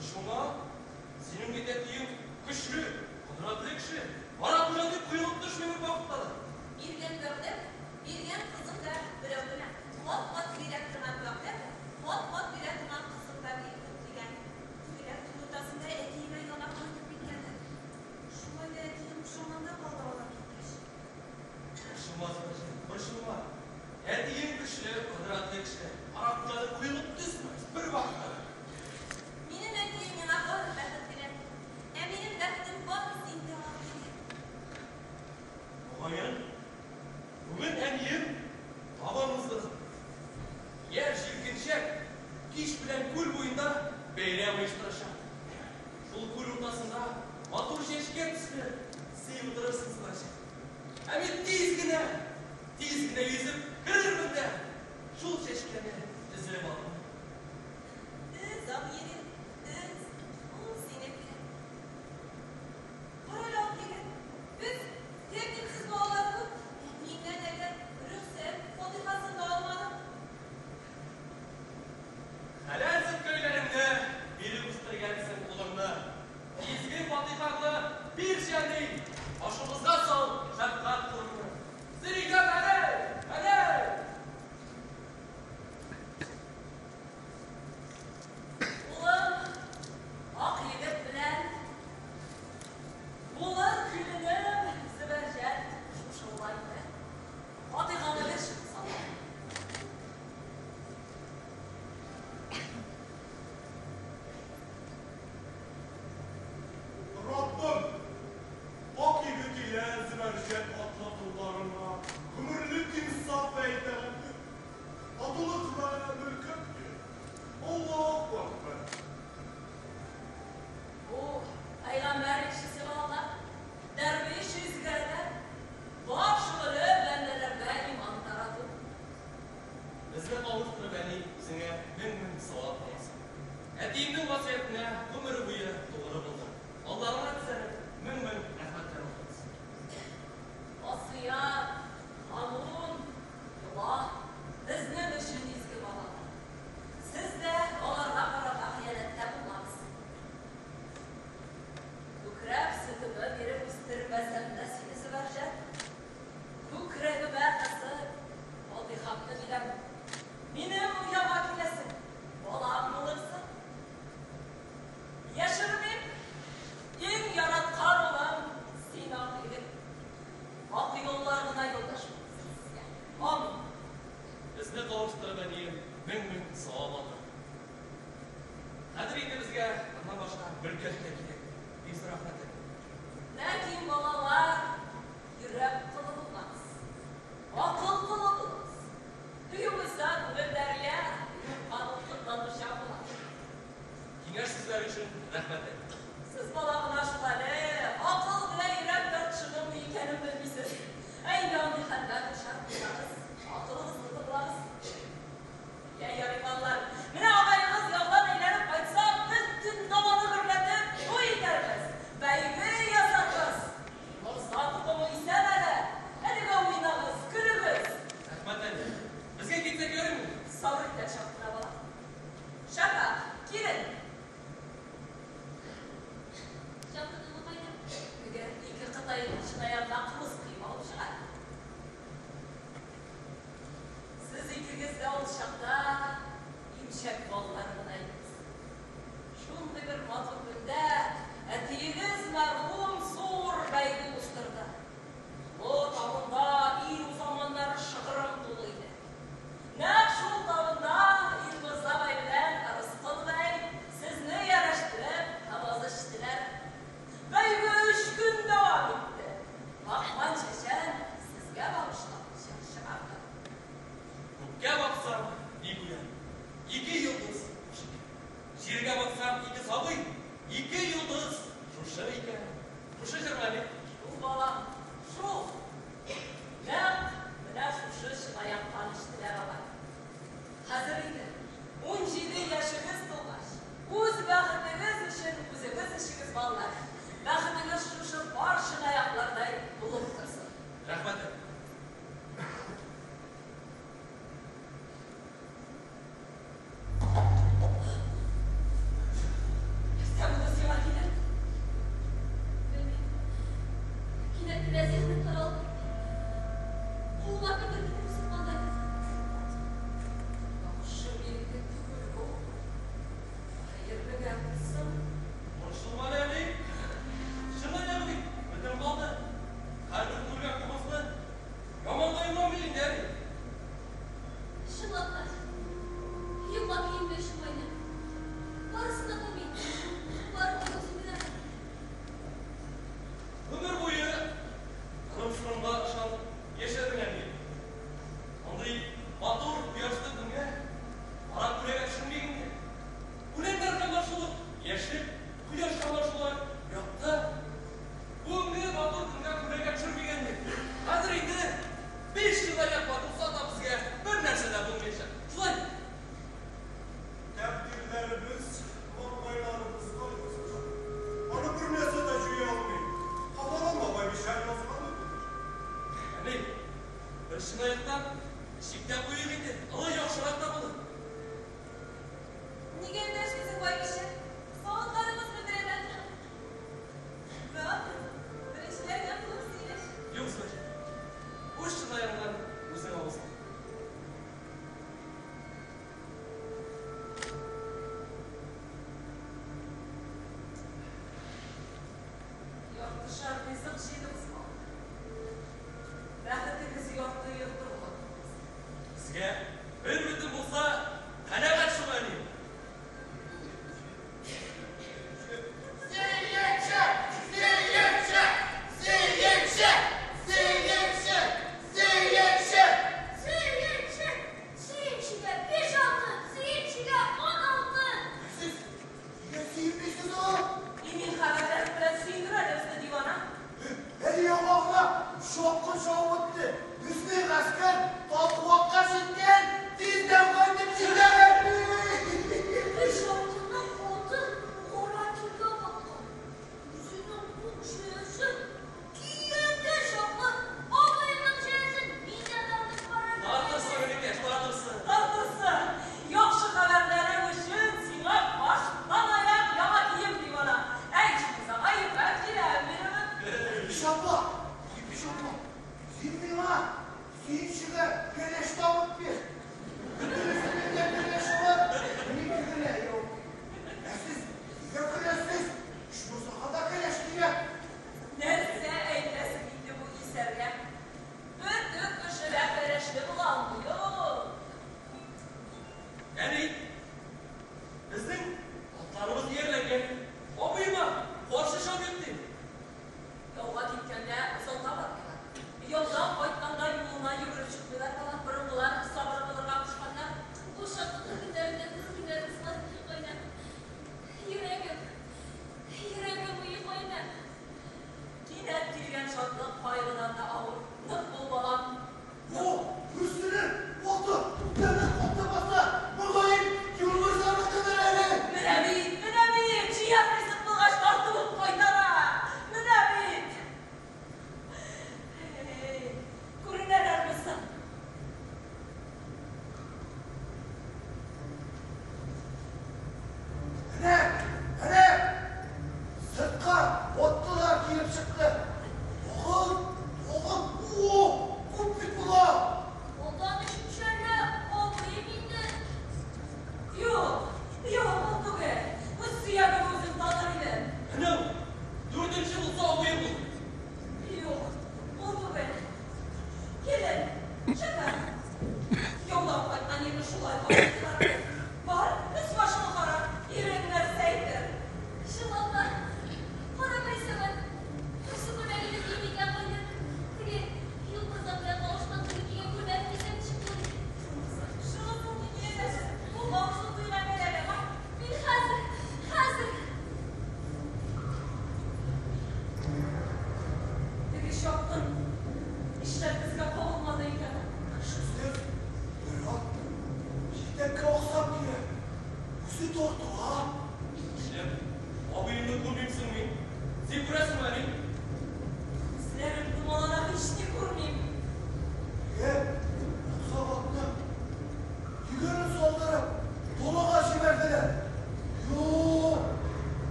Борчылма, синең бит әтиең көчле, кодрәтле кеше. Ара хуҗа дип коелып төшми бер вакытта да. Биргән вәгъдәм, биргән кызым да берәү генә. Кат-кат бирә торган вәгъдәм, кат-кат бирә торган кызым да бик күп дигән. Тегеләр төн уртасында әтиемә янап кайтып киткәннәр. Шулай да әтием пошаманда калды алар киткәч. Борчылма, Зөбәрҗәт, борчылма. Әтиең көчле, кодрәтле кеше. Ара хуҗа дип коелып төшмәс бер вакытта да. Минем әтием миңа бары бәхет генә. Ә минем бәхетем бары синдә, ак егет. Мөгаен, бүген әнием табын уздырыр. Яшь җилкенчәк кич белән күл буенда бәйрәм оештырачак. Шул күл уртасында матур чәчкә төсле син утырырсың, Зөбәрҗәт. Ә мин тиз генә, тиз генә йөзеп керермен дә шул чәчкәне өзеп алырмын. Өз, ак егет, өз, ул синеке. Карале, ак егет, без тәртипсез балалар күп, әтиеңнән әле рөхсәт, фатихасын да алмадың. Хәләл сөткәйләреңне биреп үстергәнсең улыңны. Изге фатихаңны бирче, әни, башыбызга сал шәфкать кулыңны. Зөләйха, әнәй, әнәй! Улым, ак егет белән булыр киленем Зөбәрҗәт шушы улайтты. Фатихаңны бирче, сабыр. Раббым, ак егет илә Зөбәрҗәт атлы кулларыңа гомерлек инсаф вә итагать бир. Татулык вә бәрәкәт бир. Аллаһу әкбәр. Бу пәйгамбәр илчесе балалар, дәрвиш изгеләр, бар шөгыле бәндәләргә иман тарату. Безне кавыштырып, әни, үзеңә мең-мең савап аласың. Әтиемнең васыятенә гомере буе тугры булдың. Алларыңа тезләнеп, мең-мең рәхмәтләр укыйбыз. Васыять, канун, йола безнең өчен изге балалар. Сез дә аларга карата хыянәттә булмагыз. Күкрәк сөтемә биреп үстермәсәм дә сине, Зөбәрҗәт, күкрәгемә кысып, фатихамны бирәм. Минем ояма киләсең, балам булырсың. Яшермим, иң яраткан улым син, ак егет. Ак юллар гына юлдаш булсын сезгә. Амин. Безне кавыштырып, әнием, мең-мең савап алдың. Хәзер инде безгә аннан башка мөлкәт тә кирәк. Бик зур рәхмәт, әни. Ләкин, балалар, йөрәк колы булмагыз. Акыл колы булыгыз. Югыйсә күңел дәрья, юкка дулкынланучан була. Киңәш сүзләре өчен рәхмәт, әни. Сез бала гына шул әле, акыл белән йөрәк тартышуның ни икәнен белмисез. Ә инде андый хәлгә дучар булсагыз, акылыгызны тыңлагыз. Йә, ярый, балалар, менә агаегыз яудан әйләнеп кайтса, бөтен даланы гөрләтеп туй итәрбез, бәйге ясарбыз. Морза токымы исән әле, әлегә уйнагыз, көлегез. Рәхмәт, әни. Безгә китсәк ярыймы? Сабыр итәр чак кына, балам. Шәфәкъ, килен. Чапкынымы кайда? Теге ике кытай чынаягына кымыз коеп алып чыгар. Сез икегез дә ул чакта имчәк балалары гына идегез. Шундый бер матур көндә әтиегез мәрхүм зур бәйге уздырды. Олы табында ил узаманнары шыгрым тулы иде. Нәкъ шул табында Илморза бай белән Ырыскол бәй сезне ярәштереп кымыз эчтеләр. Бәйге өч көн дәвам итте. Лакман чәчән сезгә багышлап җыр чыгарды. Күккә баксам, ни күрәм? Ике йолдыз шушы икән. Җиргә баксам, ике сабый, ике йолдыз шушы икән. Шушы җырмы әле? Шул, балам, шул. Нәкъ менә шушы чынаяктан эчтеләр алар. Хәзер инде, 17 яшегез тулгач, үз бәхетегез өчен үзегез эчегез, балалар. Бәхетегез шушы пар чынаяклардай булып торсын. Рәхмәт, әни. чапкын чабып үтте. Безнең гаскәр Татвакка җиткән, тиздән кайтып җитәр. Бер чапкынның аты кара тиргә баткан. Үзенең күк җәясен кигәндә чаклы абыемның җәясен мин дә тартып карармын. Тартырсың, энекәш, тартырсың. Тартырсың. Яхшы хәбәрләрең өчен сиңа баштан-аяк яңа кием, дивана. Ә ичмасам, ефәк җилән бирермен. Бибиш апа, Бибиш апа, син миңа сөенчегә кәләш табып бир.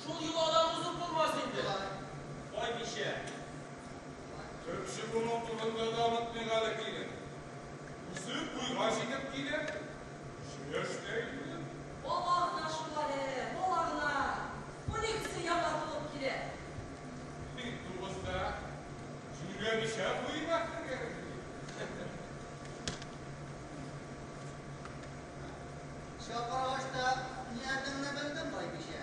Шул йоладан узып булмас инде. Байбичә. Төпчек улың турында да онытмыйк әле, килен. Үсеп, буйга җитеп килә. Яшь тә инде. Бала гына шул әле, бала гына. Уникесе яңа тулып килә. Бик тугызда җиңгәбичә туена кергән иде. Чакыргач та ниятеңне белдем, байбичә.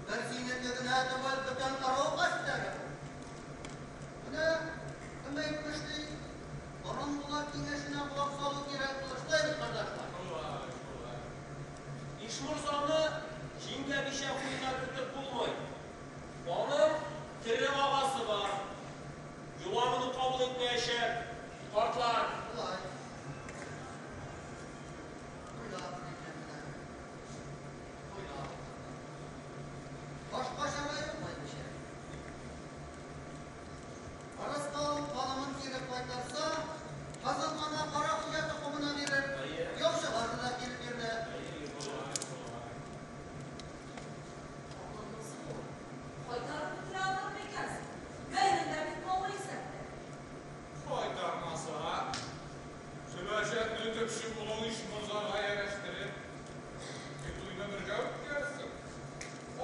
Бер синеке генә түгел, бөтен ыру гаскәре бу. Менә кем әйтмешли, борынгылар киңәшенә колак салу кирәк булыр. Шулай бит, кордашлар? Шулай, шулай. Ишморзаны җиңгәбичә туена кертеп булмый. Аның тере агасы бар. Йола моны кабул итмәячәк. Картлар. Шулай. Уйлап әйтәм менә. Уйлап. Башка чара юк, байбичә. Ырыскол калымын кире кайтарса, кызын ана Кара Хуҗа токымына бирер. Яучыларны да кире бирде. Акылның зур. Кайтарып бетерә алырмы икәнсең? Бәйнеңдә бит малы исәптә. Кайтармаса, Зөбәрҗәтне төпчек улың Ишморзага ярәштереп, туйны бергә үткәрсен.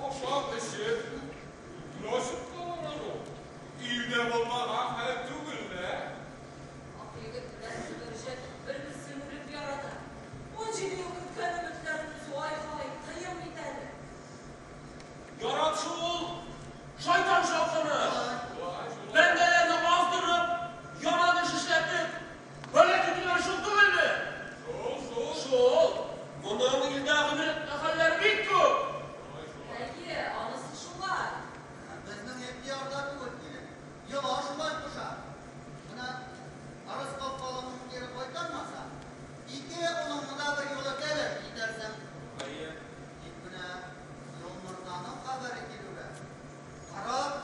Ашап-эчеп, күңел ачып калырлар ул. Илдә булмаган хәл түгел лә. Акъегет белән Зөбәрҗәт бер-берсен үлеп ярата. 17 ел көткән өметләрен өзү, ай-һай, кыен бит әле. Яратышу ул шайтан шаукымы. Бәндәләрне аздырып, яман эш эшләтеп, бәла китергән шул түгелме? Шул, шул. Шул. Моның илдә гыйбрәтле хәлләр бик күп. Әйе, анысы шулай. Безнең ихтыярда түгел, килен. Йола шулай куша. Менә Ырыскол калымын кире кайтармаса, ике улыңны да берьюлы кәләш итәрсең. Әйе. Тик менә Юлморзаның хәбәре килүгә, 40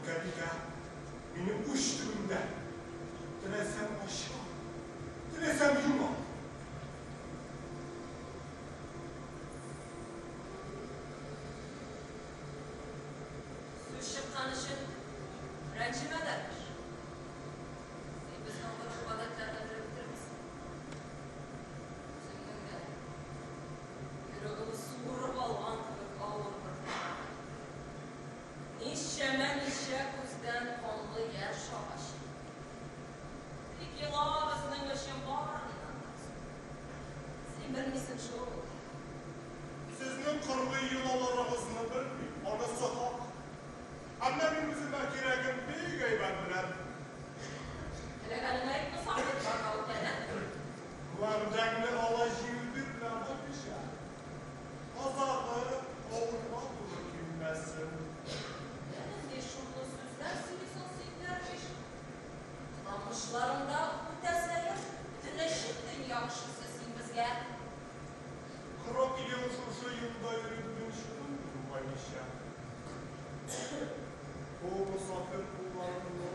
Иркәбикә, минем уч төбемдә. Теләсәм ачам, теләсәм йомам. Сүз чыккан өчен рәнҗемә, дәрвиш. Син безнең гореф-гадәтләрне белеп бетермисең. Үзеңнең дә йөрәгеңне суырып алган кебек авыр бер хәл. Ничәмә-ничә күздән канлы яшь агачы. Тик йола безнең өчен барыннан да зур. Син белмисең шул. Сезнең кыргый йолаларыгызны белмим, анысы хак. Әмма мин үземә кирәген бик әйбәт беләм. Теләгәнеңне әйт, мосафир, барга үтәлә. Вәгъдәңне алай җиңел бирмә, байбичә. Азагы авырга туры килмәсен. Әллә нинди шомлы сүзләр сөйлисең син, дәрвиш. Кыланмышларың да үтә сәер, бөтенләй чит дөнья кешесе син безгә. 40 ел шушы юлда йөреп мин шуны белдем, байбичә. Бу мосафир кулларымны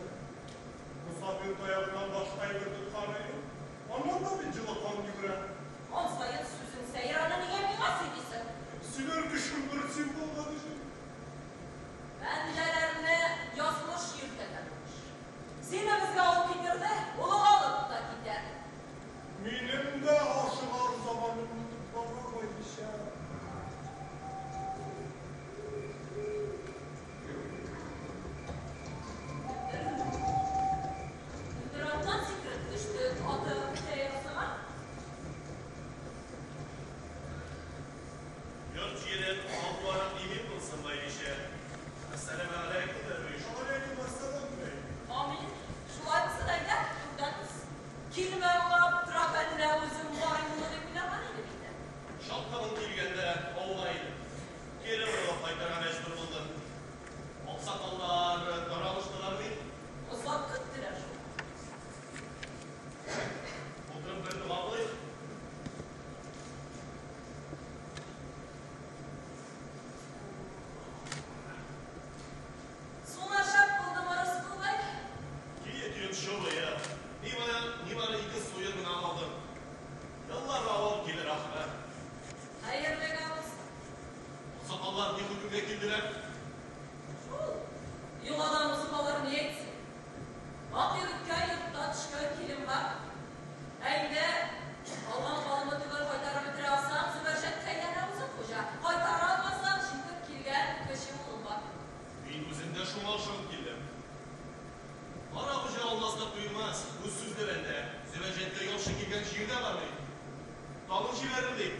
мосафир таягыннан башка әйбер тотканы юк. Аннан да бит җылы кан йөгерә. Кан саен сүзең сәер, аны нигә миңа сөйлисең? Сөйләр кешем бер син булган өчен. Бәндәләрне язмыш йөртәләр, имеш. Сине безгә ул китерде, ул алып та китәр. Минем дә ашыгар заманым үтеп бара, байбичә. Кемдер аттан сикереп төште, аты үтә ярсыган. Йорт-җирең, мал-туарың имин булсын, байбичә. Әссәламегаләйкүм, дәрвиш. Вәгаләйкүм әссәлам, бәй. Амин. Шулай булсын, әйдә, түрдән уз. Килмә аңа аптырап, әллә үзем барыйммы дип уйлаган идем инде. Чапкынын килгәндә авылда идем. Кире борылып кайтырга мәҗбүр булдым. Аксакаллар таралыштылар бит. Озак көттеләр шул. Утырып бер дога кылыйк. Суны шәп булдымы, Рыскул бай? Кие төеп шубые. Нибары, нибары ике суер гына алдым. Еллар авыр килер ахры. Хәерлегә булсын. Аксакаллар ни хөкемгә килделәр? Шул. Йоладан узып алар ни әйтсен? Ак егеткә йортта төшкән килен бар. Ә инде алган малыңны төгәл кайтарып бетерә алсаң, Зөбәрҗәткә янә үзең хуҗа. Кайтара алмасаң, җитеп килгән кече улың бар. Мин үзем дә шуңа ышанып килдем. Кара хуҗа алмас та куймас, үз сүзле бәндә. Зөбәрҗәткә яхшы килгән җир дә бар бит. Тагын җибәрер дип,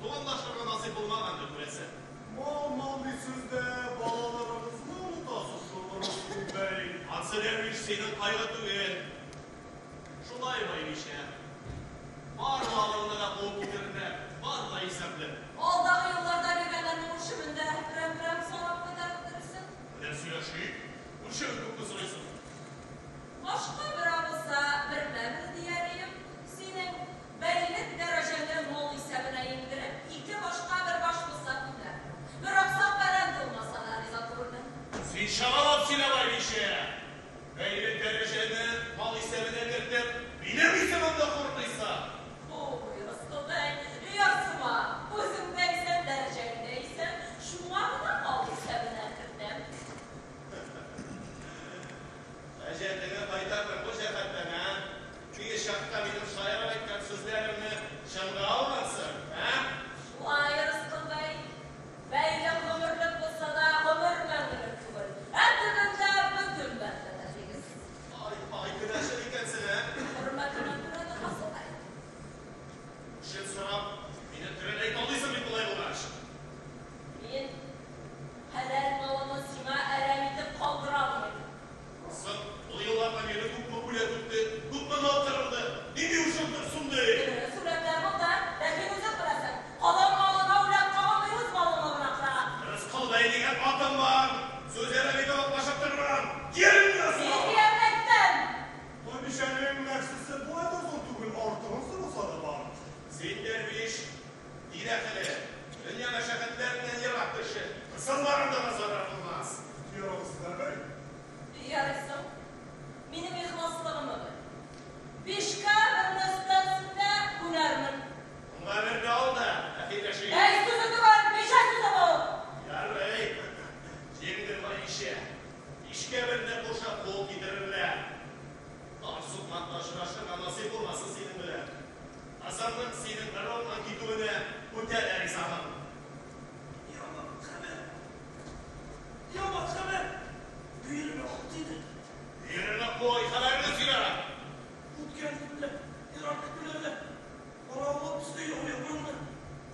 туганлашырга насыйп булмагандыр, күрәсең. Мал-мал дисез дә, балаларыгызны онытасыз шул, Рыскул бәй. Ансы, дәрвиш, синең кайгы түгел. Шулай, байбичә. Бар малыңны да куып китерерләр, бар да исәпле. Алдагы елларда биргәннәрнең үрчемен дә берәм-берәм санап кайтарып бетерерсең. Менә сөйләшик, үрчемен күпме сорыйсың? Башка берәү булса, бермә-бер дияр идем. Синең бәйлек дәрәҗәңне мал исәбенә иңдереп, ике башка бер баш булса күнәр. Бер аксак бәрән булмаса да риза түгелмен. Син чамалап сөйлә, байбичә! Бәйлек дәрәҗәне мал исәбенә кертеп, минем исемемне хурлыйсың! Ой, Рыскул бәй, ярсыма! Үзең дә исән, дәрәҗәң дә исән, шуңа гына мал исәбенә кертәм. Әҗәтеңне кайтардың бу җәһәттән, ә? Теге чакта минем шаярып әйткән сүзләремне чынга алгансың, ә? Шулай, Рыскул бәй. Бәйлек гомерлек булса да, гомер мәңгелек түгел. Ә тегендә бөтен бәндә дә тигез. Ай, ай, көрәшер икәнсең, ә? Хөрмәтемә күрә дә хасыл бәй. Үчен сорап, мине тереләй талыйсың бит болай булгач. Мин хәләл малымны сиңа әрәм итеп калдыра алмыйм. Соң, ул еллардан бирле күпме үләт үтте, күпме мал кырылды, нинди үчең торсын ди? Дөрес, үләтләр булды, ләкин үзең беләсең, калан малына үләт кагылмый, үз малыңны гына кыра. Рыскул бәй дигән атым бар, сүз әрәм итеп атлашып тормам, киремне Мин сал! киемне әйттем! Байбичәнең нәфсесе болай да зур түгел, артыгын сораса да бар. Син, дәрвиш, дин әһеле, дөнья мәшәкатьләреннән ерак кеше, кысылмаганда да зарар булмас. Ярагыз, бәй. Кичкә берне кушып куып китерерләр. Тар сукмакта очрашырга насыйп булмасын синең белән. Кызымның синең ыруыңнан китүенә үтә дә ризамын. Яман хәбәр. Яман хәбәр. Бөеремә ук тиде. Бөереңә куй, хәбәрне сөйлә. Үткән төндә ерак көтүләрдә каравыл төсле яу ябырылды.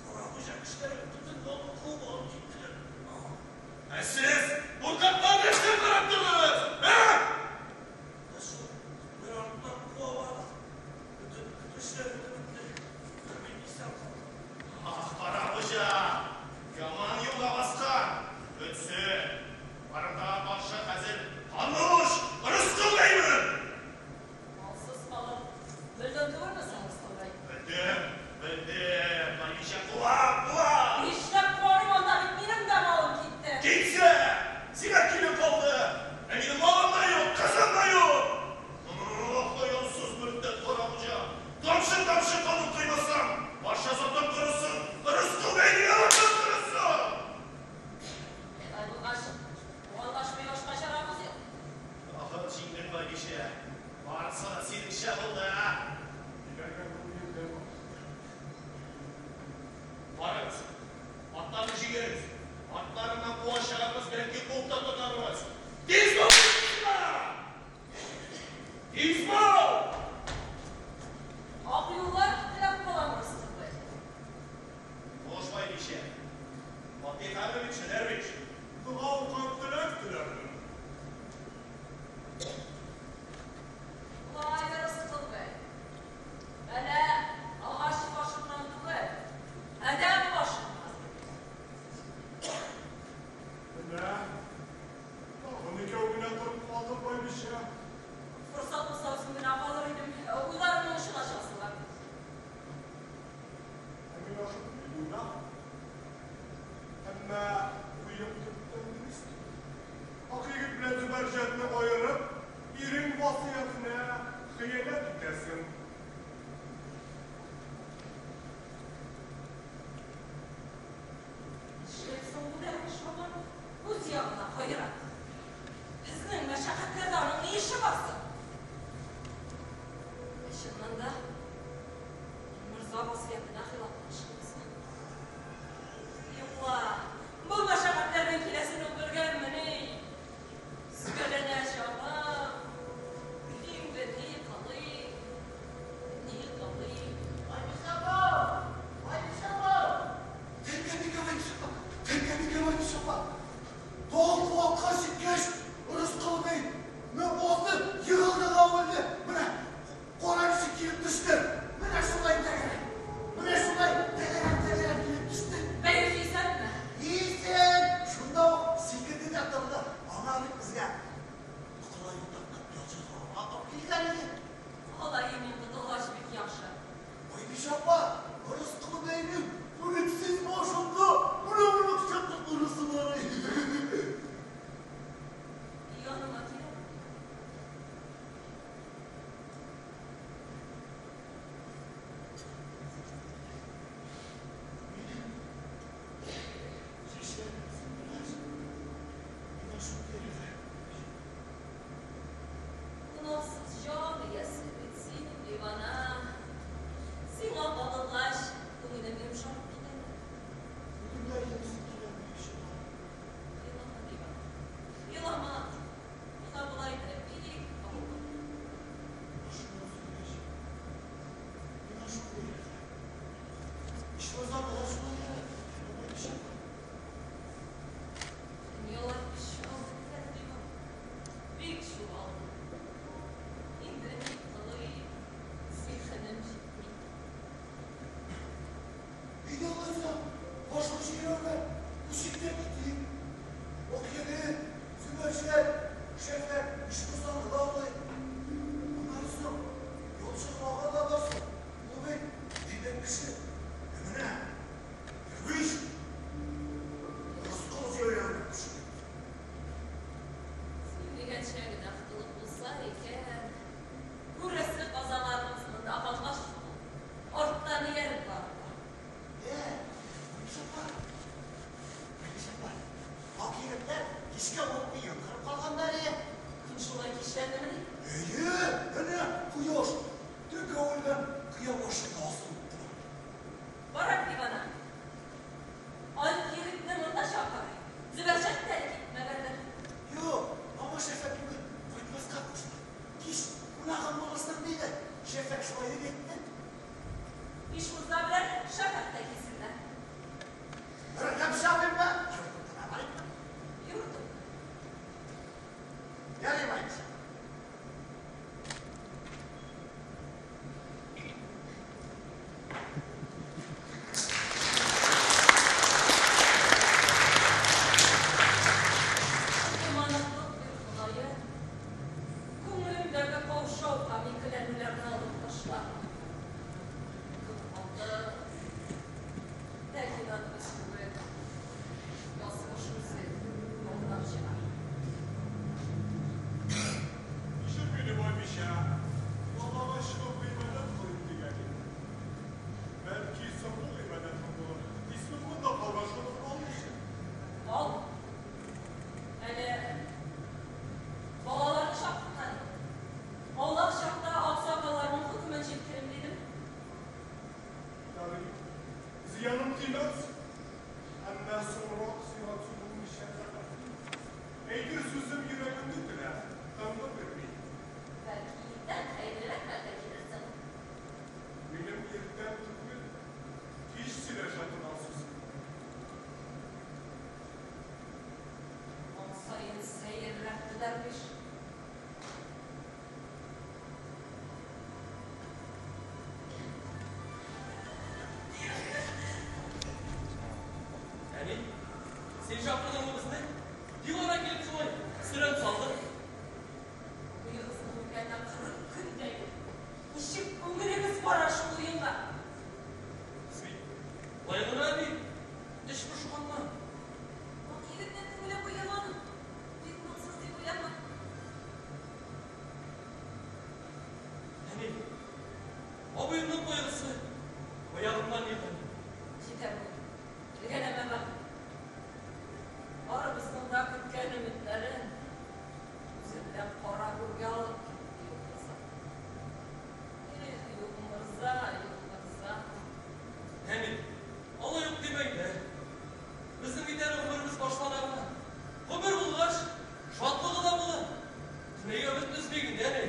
Карагуҗа кешеләре бөтен малны куып алып киттеләр. Ә сез куркаклар нәрсә карап тордыгыз, ә? Без шул бер арттан куа бардык. Бөтен көтүчеләр үтеп бетте. Бер мин исән калдым. Ах, Карагуҗа, яман юлга баскан. Бетсен. Барымтага каршы хәзер канлы уч, Рыскул бәймен. Малсыз калып, бөлдең түгелме соң, Рыскул бәй? Белдем, белдем, байбичә, куам, куам. Нишләп куарым, анда бит минем дә малым китте. Китсә, сиңа килен калды. Ә минем малым да юк, кызым да юк. Ох, оялсыз мөртәт Карагуҗа. Тамчы-тамчы канын коймасаң, барча затың корысын, Рыскул бәйнең ялаты корысын. Алай булгач, туганлашмый башка чарабыз юк. Тагын җиңдең, байбичә. Барысы да синеңчә булды, ә? Диләргә күңелдә бар. Барыгыз, атларны җигегез. Артларыннан куа чыгарбыз, бәлки куып та тотарбыз. Тиз бул! Тиз бул! Ак юллар теләп калам, Рыскул бәй. Хуш, байбичә. Фатыйх Әмирович, Дәрвиш. Дога укып теләк теләрмен. Болай, Рыскул бәй. Бәла агач башыннан түгел, адәм башыннан. Менә тагын икәү генә торып калдык, байбичә. Форсат булса, үзем генә калыр идем. Уйларымның очына чыксыннар. Ә мин ашыкмыйм, уйна. Әмма уем төптән дөрес түгел. Акъегет белән Зөбәрҗәтне аерып, ирең васыятенә хыянәт итәсең. Нишләп соң бу дәрвиш һаман үз ягына каера? Безнең мәшәкатьләрдә аның ни эше бар соң? Ә чыннан да, Морза васыятенә хилафлык эш булса? Юк ла, бу мәшәкатьләрнең киләсен ул белгәнмени? Өзгәләнә җаным, инде ни кылыйм, ни кылыйм? Байбичә апа! Байбичә апа! Тәңкә байбичә апа! Тәңкә байбичә апа! Тал куакка җиткәч, Рыскул бәй азды, егылды да үлде. Менә кара ничек килеп төште. Менә шулай тәгәрәп. Менә шулай тәгәрәп-тәгәрәп килеп төште. Бәй үзе исәнме? Исән! Шунда ук сикерде дә торды. Аңа бит безгә Николай утыртып ялчы сорарга алып килгән иде. Алай имин котылгач бик яхшы. Байбичә апа, Рыскул бәйнең бүрексез башында менә моның чаклы турысы бар иде. Яныма килә. Минем чәчләрем сүндерер. Миңа шул кирәк. Гөнаһсыз җан иясе бит син, дивана. Сиңа кагылгач, күңелем йомшарып китә. Үлемгә елыйсым килә, байбичә апа. Елама, дивана. Елама. Миңа болай да бик авыр. Башымны өзгәч, миңа шул кирәк. Ичмасам, миңа шул кирәк, байбичә апа. Дөньялар чуалды икән, дивана. Бик чуалды. Инде ни кылыйм, зиһенем җитми. Әйдә алайса, башын җыерырга күчеп тә китик. Акъегет, Зөбәрҗәт, Шәфәк, Ишморзаны да алыйк. Аннары соң, ялчы ага да барсын. Ул бит әйбәт кеше. Ә менә Дәрвиш Рыскул җәйләвенә төшеп китте. Син дигәнчә генә котылып булса икән. Күрәсе казаларыбыз монда калгач шул. Арттан ияреп барырга. Ә, Байбичә апа, Байбичә апа, ак егетләр кичкә ут биен кырып калганнар иде. Дәрвиш. Әни, син чакырдыңмы безне? Дивана килеп шулай сөрән салдың. Абыегызның үлгәненә 40 көн дә юк. Ничек күңелегез бара шул уенга? Без бит болай гына әби, эч пошканнан. Ак егетнең күңеле боек аның. Бик моңсыз дип уйлама. Әни, абыемның кайгысы аягымнан егылды. Җитәр бу. Телгәләмә бар. Барыбызның да көткән өметләрен үзе белән кара гүргә алып китте Юлмырза. Эх, Юлмырза, Юлмырза. Әни, алай ук димә инде. Безнең бит әле гомеребез башлана гына. Гомер булгач, шатлыгы да булыр. Нигә өметне өзмик инде, әни?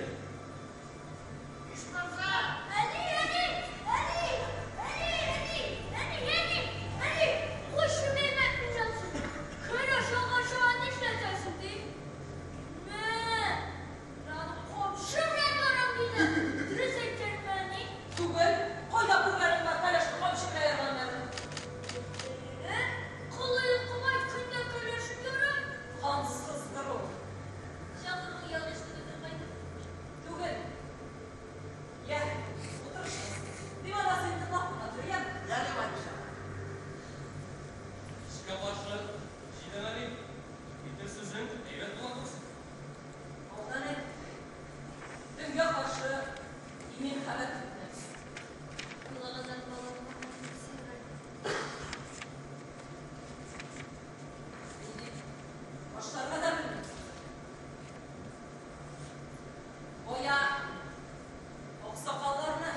Ишмырза! Әни, әни! Әни! Әни, әни! Әни, әни! Әни! Куйчы мине әтмичәсең. Кер ашагач аңа нишләтәсең, ди? Мә! Мин аны камчы белән ярам, диде. Дөрес әйткәнме, әни? Түгел, кайда күргәнең бар кәләшне камчы белән ярганнарын? Ә? Кылый кылай көндә кәләшен ярам. Кансыздыр ул. Чакыруың ялгыш түгелдер, кайнем. Түгел. Йә, утырышыгыз. Дивана син тыңлап кына тор, яме? Ярый, байбичә. Эшкә каршы җыйдың, әни. Әйтер сүзең әйбәт була күрсен. Алдан әйт. Төнгә каршы имин хәбәр көтмәс. Уйлаганнан балам сиңа. Ни дип башларга да белмим. Бая аксакалларны,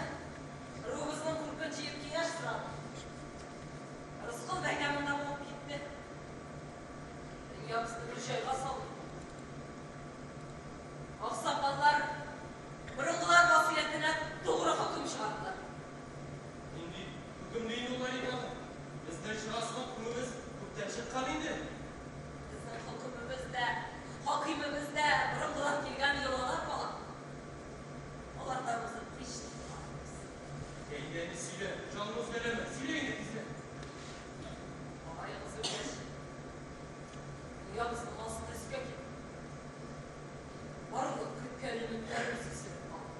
ыруыбызның күркен җыеп киңәш сорадым. Рыскул бәй дә монда булып китте. Дөньябызны бер җайга салды. Аксакаллар борынгылар васыятенә тугры хөкем чыгардылар. Нинди хөкемне инде ул, әни тагын? Безнең чыгасы хөкемебез күптән чыккан инде. Безнең хөкемебез дә, хакимебез дә борынгыдан килгән йолалар бала. Алардан узып һич тә була алмыйбыз. Әйдә, әни, сөйлә, җанны өзгәләмә, сөйлә инде тизрәк. Бабаегыз үлгәч, дөньябызның асты өскә килде. Барлык көткән өметләребез өзелеп калды.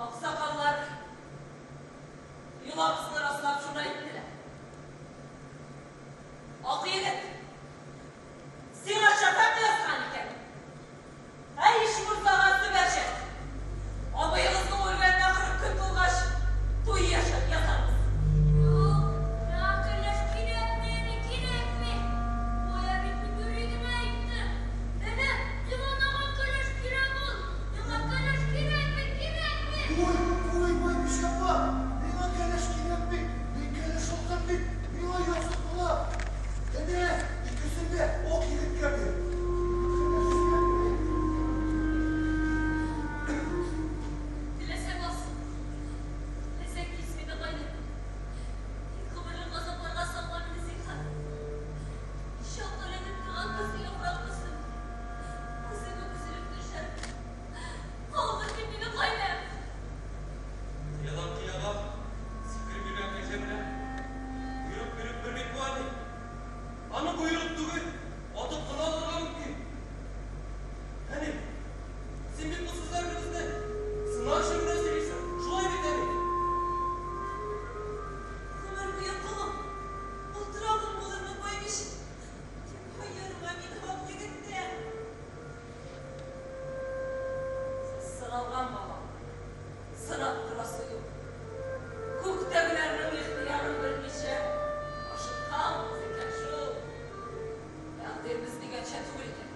Аксакаллар йолабызны раслап шуны әйттеләр. Ак егет, сиңа чатак язган икән. Әй, Ишморзага Зөбәрҗәт! Абыегызның үлгәненә 40 көн тулгач, туй яшәп ятарбыз. Юк, миңа кәләш кирәкми, әни, кирәкми. Бая бит мин юри генә әйттем. Әнә, диванага кәләш кирәк ул. Миңа кәләш кирәкми, кирәкми. Ой, ой, байбичә апа, миңа кәләш кирәкми. Мин кәләш алдым бит, миңа язык була. Әнә, икесен дә ак егеткә бир. Кәләш кирәкми. Теләсә бас, теләсә кис мине, кайнем. Тик гомерлек газапларга салма мине, зинһар. Чак эленеп торган көзге яфрак төсле. Үзем үк өзелеп төшәрмен. Калдыр син мине, кайнем. Кыядан кыяга сикереп йөргән кәҗә белән боерык биреп бер бит бу, әни. Аны боерык түгел, атып кына алырга мөмкин. Әни, син бит бу сүзләрне безне сынар өчен генә сөйлисең. Шулай бит, әни? Гомер буе колым, култырагың булырмын, байбичә. Тик аерма мине ак егеттән. Сез сыналган бала. Сынап торасы юк. Күктәгеләрнең ихтыярын белмичә ашыкканбыз икән шул. Тәкъдир без дигәнчә түгел икән.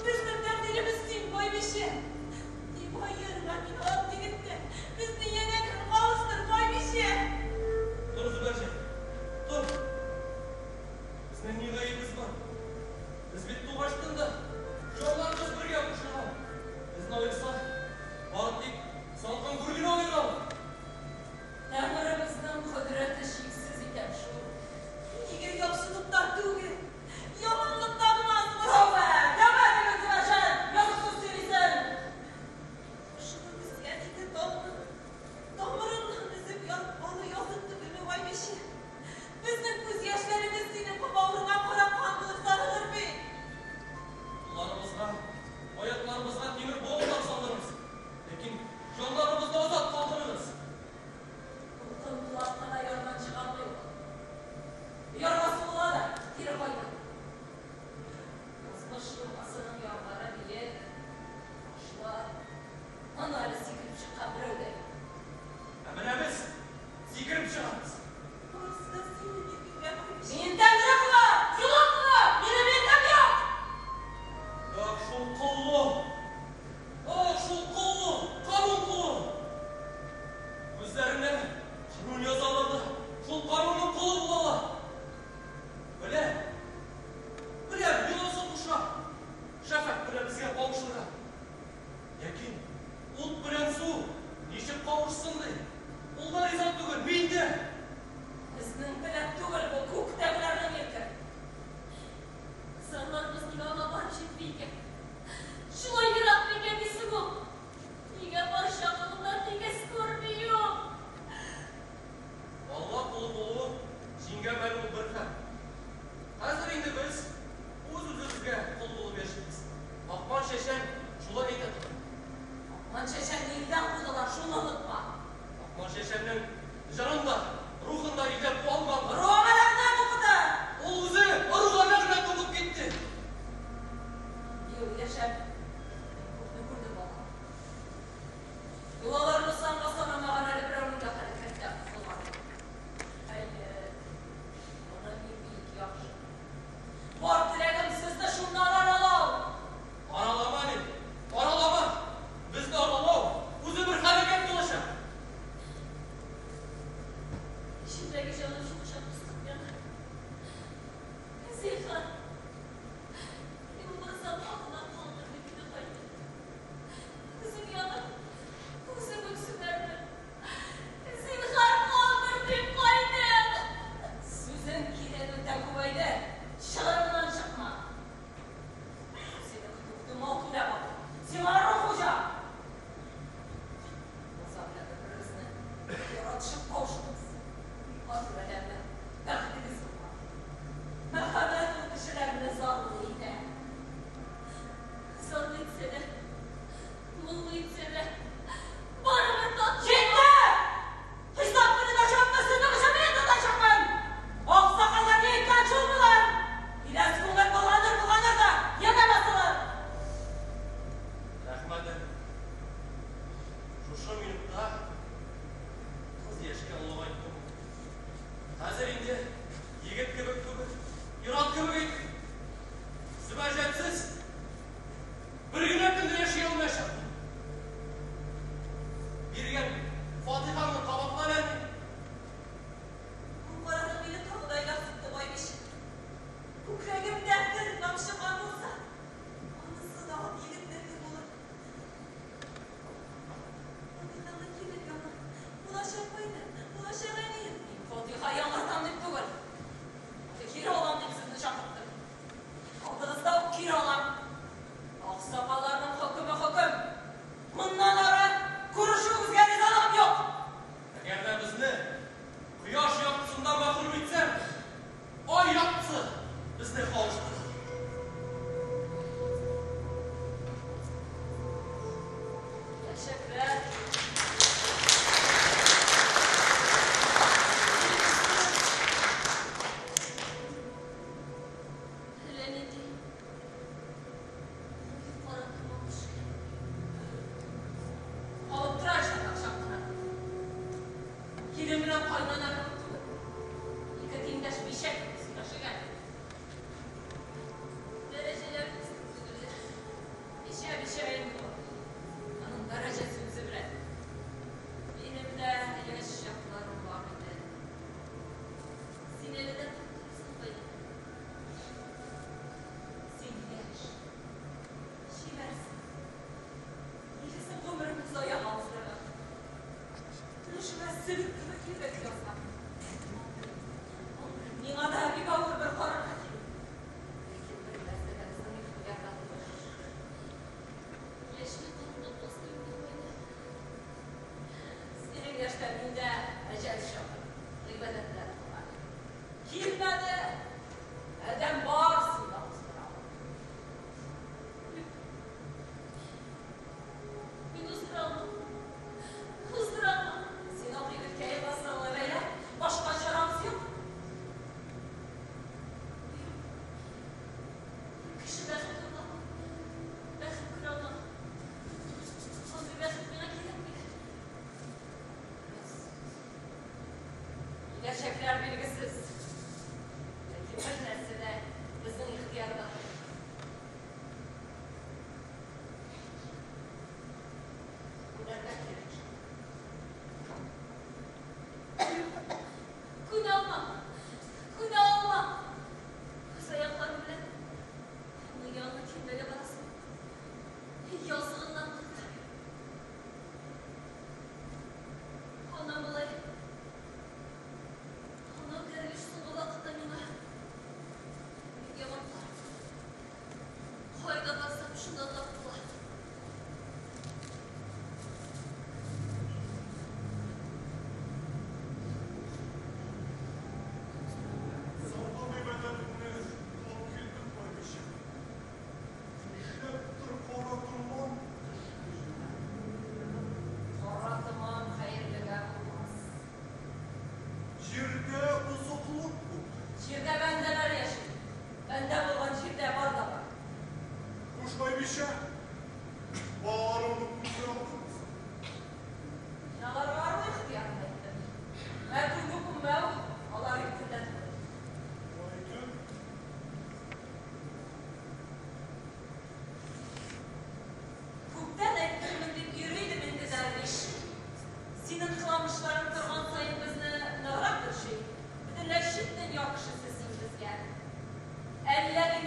Безнең тәкъдиребез син, байбичә. Тик аерма мине ак егеттән. Безне янә кем кавыштыр, байбичә? Тор, Зөбәрҗәт, тор. Безнең ни гаебебез бар? Без бит тугачтын да җаннарыбыз бергә кушылган. Безне аерса, бары тик салкын гүр генә аера ала. Тәңребезнең кодрәте чиксез икән шул. Нигә яхшылыкта түгел, яманлыкта.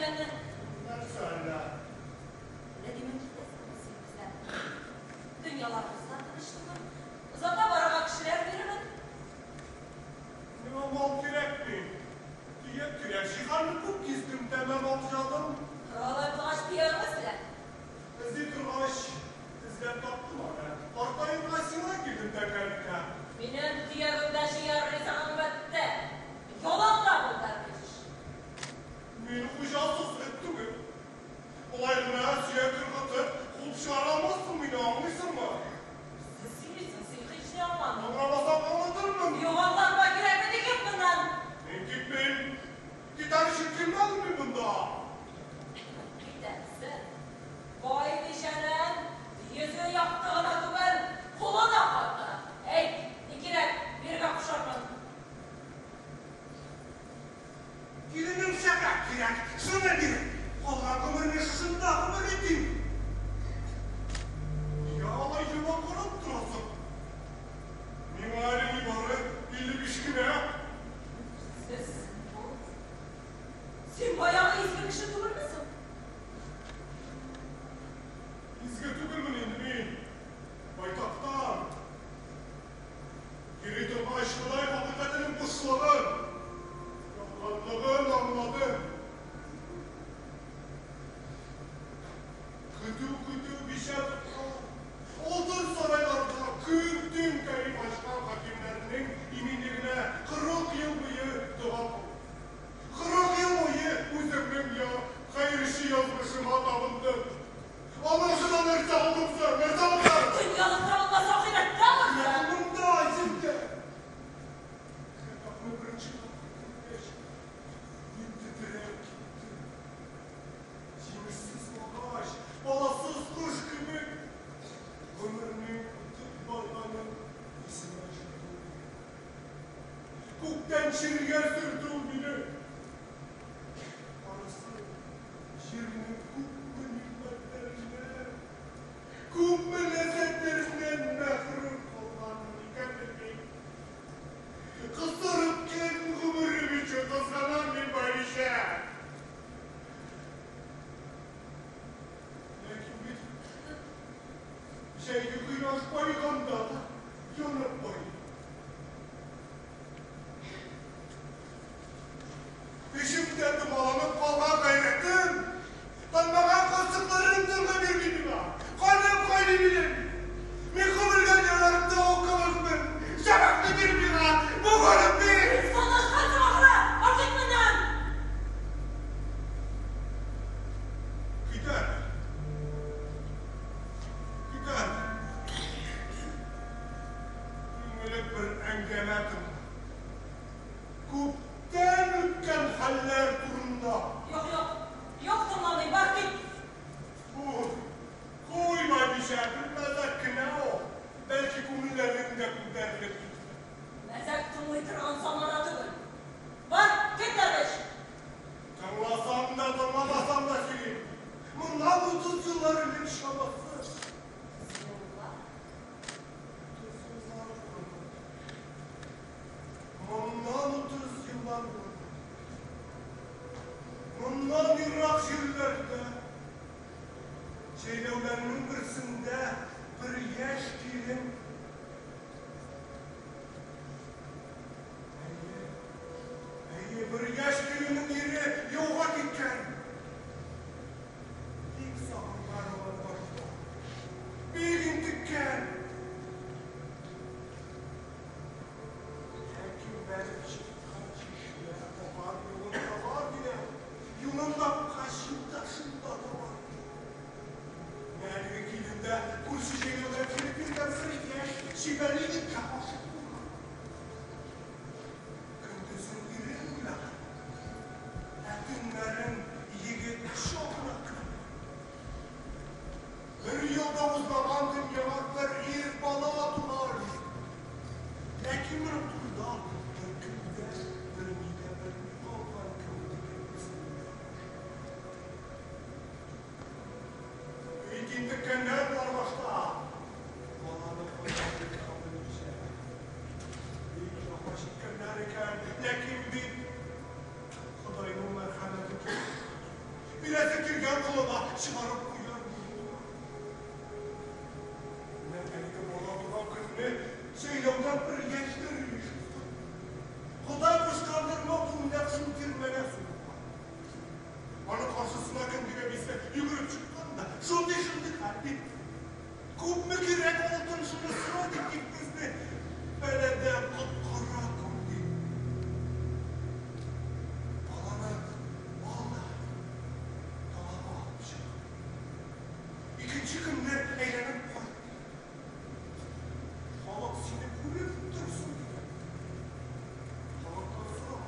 дигәнне. Нәрсә әллә? Менә димен китәсеңме син бездән? Дөньяларыбыз да тыныч түгел. Озата барырга кешеләр бирермен. Миңа мал кирәкми. Төяк кирәк. Җиһанны күп гиздем, тәмам алҗадым. Алай булгач, төягебез белән. Эзли торгач, эзләп таптым аны. Картаерга сиңа килдем тәкәлеккә. Минем төягемдә җыяр ризыгың бетте. Яланда бул, дәрвиш. Мин хуҗасыз эт түгел. Болай гына сөяк ыргытып, куып чыгара алмассың мине, аңлыйсыңмы? Сез сөйлисең, син һич тә аңламыйм. Аңламасаң аңлатырмын. Юк, аңлатма, кирәкми, ди кит моннан. Мин китмим. Китәр өчен килмәдем мин монда. Китәсең. Байбичәнең йөзе якты гына түгел, кулы да каты. Әйт, ни кирәк, бирергә кушармын. Киленең сәгать кирәк, шуны бир. Калган гомерне шушында гомер итим. Нигә алай җаман карап торасың? Миңа әле нибары 55 кенә. Сез, син баягы изге кеше түгелме соң? Изге түгелмен инде мин. Байтактан. Йөри торгач, Ходай хакыйкатенең бушлыгын, ялганлыгын аңладым. Көтү-көтү бичә тоткан, алтын сарайларда көн-төн кәеф ачкан хакимнәрнең иминлегенә 40 ел буе дога кылдым. 40 ел буе үземнең я хәерче язмышыма табындым. Анысына нәрсә алдым соң? Нәрсә алдым? Дөньялыкта булмаса, ахирәттә Менә алырсың. монда, җирдә. Шәфәкъне беренче тапкыр күргәч, мин тетрәп киттем. Җимешсез агач, баласыз кош кебек, гомернең үтеп барганын исемә төшерде ул. Күктән җиргә сөрде ул мине. Анысы җирнең күпме нигъмәтләреннән, күпме ләззәтләреннән мәхрүм калганмын икән белмим. Кысыр үткән гомерем өчен кызганам мин байбичә. Ләкин бит җәйге кояш баеганда да янып байый. Эчемдә томаланып калган гайрәтем, танмаган кылчыкларым тынгы бирми миңа. Каным кайный минем. Мин гомергә ярарымда укымышмын. Шәфәкъне бир миңа, бугырып бир. Саташкансың ахры, бар кит моннан. Китәр. Китәр. Иң элек бер әңгәмә тыңла. Күптән үткән хәлләр турында. Юк, юк, юк тыңламыйм, бар кит. Куй, куй, байбичә, бер мәзәк кенә ул. Бәлки күңелләрең дә күтәрелеп китәр. Мәзәк тыңлый торган замана түгел. Бар, кит, дәрвиш. Тыңласам да, тыңламасам да сөйлим. Моннан 30 еллар элек чамасы. Еллар. 30 еллар борын. Моннан 30 еллар борын. Моннан ерак җирләрдә, җәйләүләрнең берсендә бер яшь килен. Әйе, әйе, бер яшь киленнең ире яуга киткән. Бик сагынган ул башта. Бик интеккән. Ләкин бәреп чыккан чишмә агар юлын табар диләр. Юлын тапкач, юлдашын да табар. Менә әлеге килен дә күрше җәйләүдән килеп йөргән бер яшь чибәр егеткә гашыйк булган. Көндезен ирен уйлаган, ә төннәрен егет кочагына кереп. Бер ел да узмаган дөньяга бер ир бала туган. Ләкин моның турында беркем дә берни дә белми калган кебек икән үзендә. Бик интеккәннәр болар башта. Баланы кайдан тота белмичә. Бик җәфа чиккәннәр икән, ләкин бит Ходайның мәрхәмәте киң. Бирәсе килгән колына чыгарып куяр. Менә әлеге бала туган көнне җәйләүдә бер яшь дәрвиш узган. Ходай кушкандырмы, ул нәкъ шул тирмәгә сугылган. Аның каршысына кендек әбисе йөгереп чыккан да, шундый-шундый хәл дип, күпме кирәк алтын шуны сора дип, тик безне бәладән коткара күр дип. Баланы ал да далага алып чык. Икенче көнне әйләнеп кайт. Халык сине күреп торсын дигән. Халыктан сора.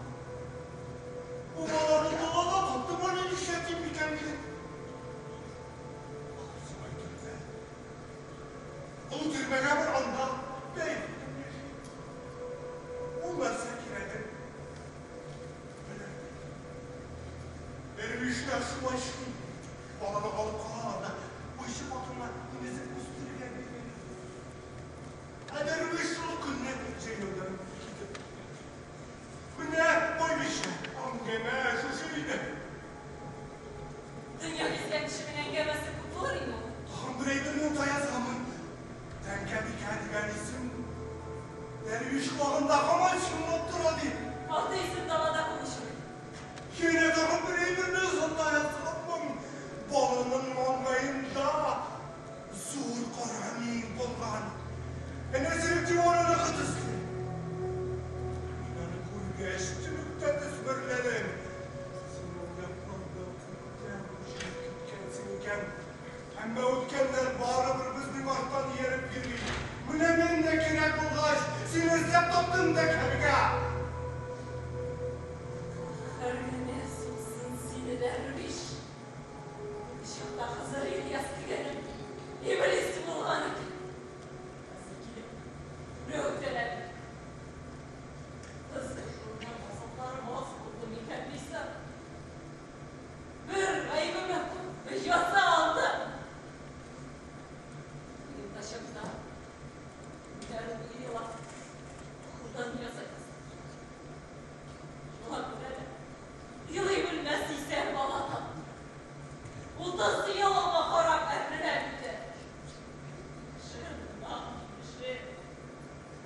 Бу баланы далада таптым, аны нишләтим микән дигән. Халык сиңа әйтерләр. Ул тирмәгә бар, анда бәй яши. Ул нәрсә кирәген белер. Дәрвишләр шулай эшли. Баланы алып калалар да, уйчы хатынга имезеп үстерергә бирәләр. Ә дәрвиш шул көнне җәйләүдән китеп китә. Менә байбичә, әңгәмә шушы иде. Дөнья гизгән кешенең әңгәмәсе күп булыр инде ул. Тагын бер әйберне оныта язганмын. Тәңкәбикә дигән исем дәрвиш колагында һаман чыңлап тора ди. Андый исем далада күп очрый. Янә тагын бер әйберне оныта язганмын. Баланың маңгаенда зур кара миң булган. Әнә синең дивананыкы төсле. Мин аны күргәч, төнектә төсмерләдем. Син ул якларда күптән күченеп киткәнсең икән. Әмма үткәннәр барыбер безнең арттан ияреп йөри. Менә мин дә кирәк булгач, сине эзләп таптым да кәбегә. Хәргенә суксын сине дәрвиш. Чакта Хызыр Ильяс дигәнем иблис булган икән. Хәзер килеп, берәү таләп. Хызыр күргән газапларым аз булды микән дисәм. Бер гаебемә күпме җәза алдым. Уенда чакта көннәр буе елап, акылдан яза яздым. Шуңа күрә дә елый белмәс исәр бала таптым. 30 ел аңа карап әрненәм инде. Кеше гөнаһ кеше,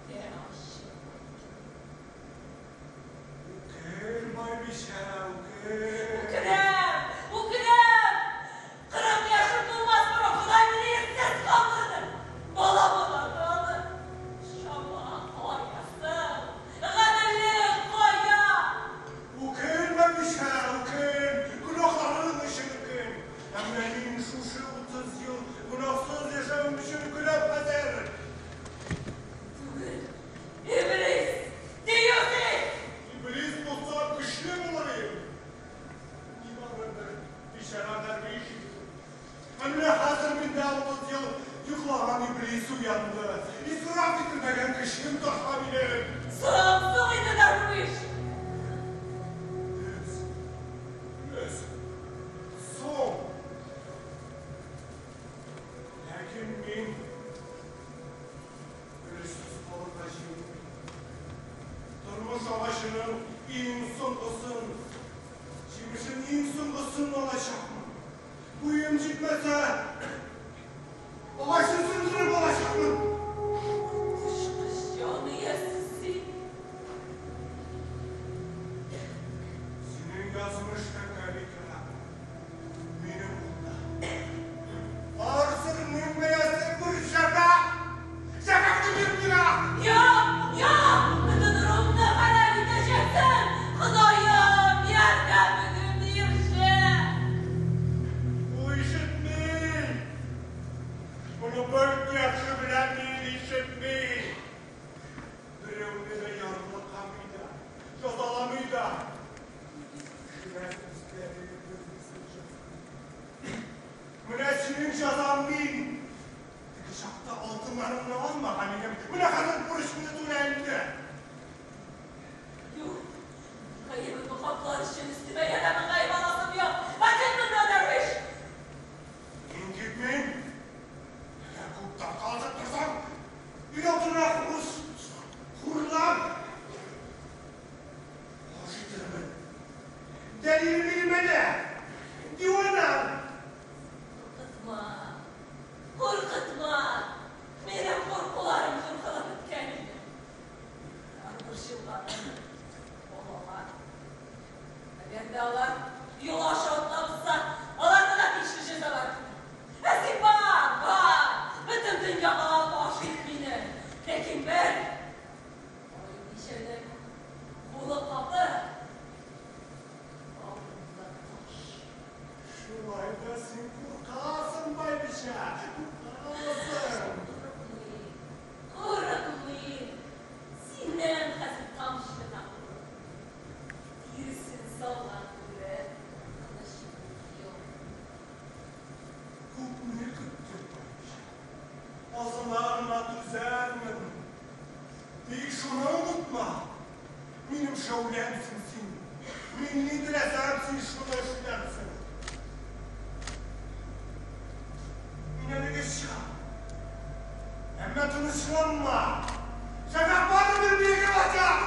үтә ачы. Үкен, байбичә, үкен. Үкенәм, үкенәм. 40 яшем тулмас борын Ходай мине ирсез калдырды. Баламы алды. Чама каясы, гаделлек кая? Үкен, байбичә, үкен. Гөнаһларың өчен үкен. Ә менә мин шушы 30 ел гөнаһсыз яшәвем өчен үкенәм хәзер. Түгел. Иблис, дию син! Иблис булса көчле булыр идем. Нибары бер бичара дәрвиш. Ә менә хәзер миндә 30 ел йоклаган иблис уянды. Исраф ителмәгән көчем таша минем. Соң, соң инде дәрвиш. Дөрес. Дөрес. Соң. Ләкин мин өлешсез калырга җыенмыйм. Тормыш агачының иң соңгысын, җимешен иң соңгысын алачакмын. Буем җитмәсә, агачны сындырып алачакмын. Коточкыч җан иясе син. Синең язмыш Тәңкәбикә минем кулда. Бар сернең бәясе бер шәфәкъ. Шәфәкъне бир миңа. Юк, юк, бөтен рухны харап итәчәксең. Ходаем, ярдәмеңне бирче. Ул ишетми. Моны бик яхшы беләм мин, ишетми. Берәүне дә ярлыкамый да, җәзаламый да. Кешеләр үзләре бер-берсен җәзалый. Менә синең җәзаң мин. Теге чакта алтыннарыңны алмаган идем. Менә хәзер бурычыңны түлә инде. Юк, гаебемне каплар өчен өстемә янә мең гаеп аласым юк. Кит моннан, дәрвиш! Мин китмим. Әгәр күп тарткалашып торсаң, оятына хурлап, баш итермен. Дәлиле минем әнә. Дивана. син куркасың, байбичә, куркасың. Курыкмыйм. Синнән хәзер тамчы да курыкмыйм. Тиресен салган бүре тынычлык юк. Күпне көттек, байбичә. Азына гына түзәрмен. Тик шуны онытма. Минем шәүләмсең син. Мин ни теләсәм, син шуны эшләрсең. Мин әлегә чыгам. Әмма тынычланма. Шәфәкъ барыбер билгеле булачак.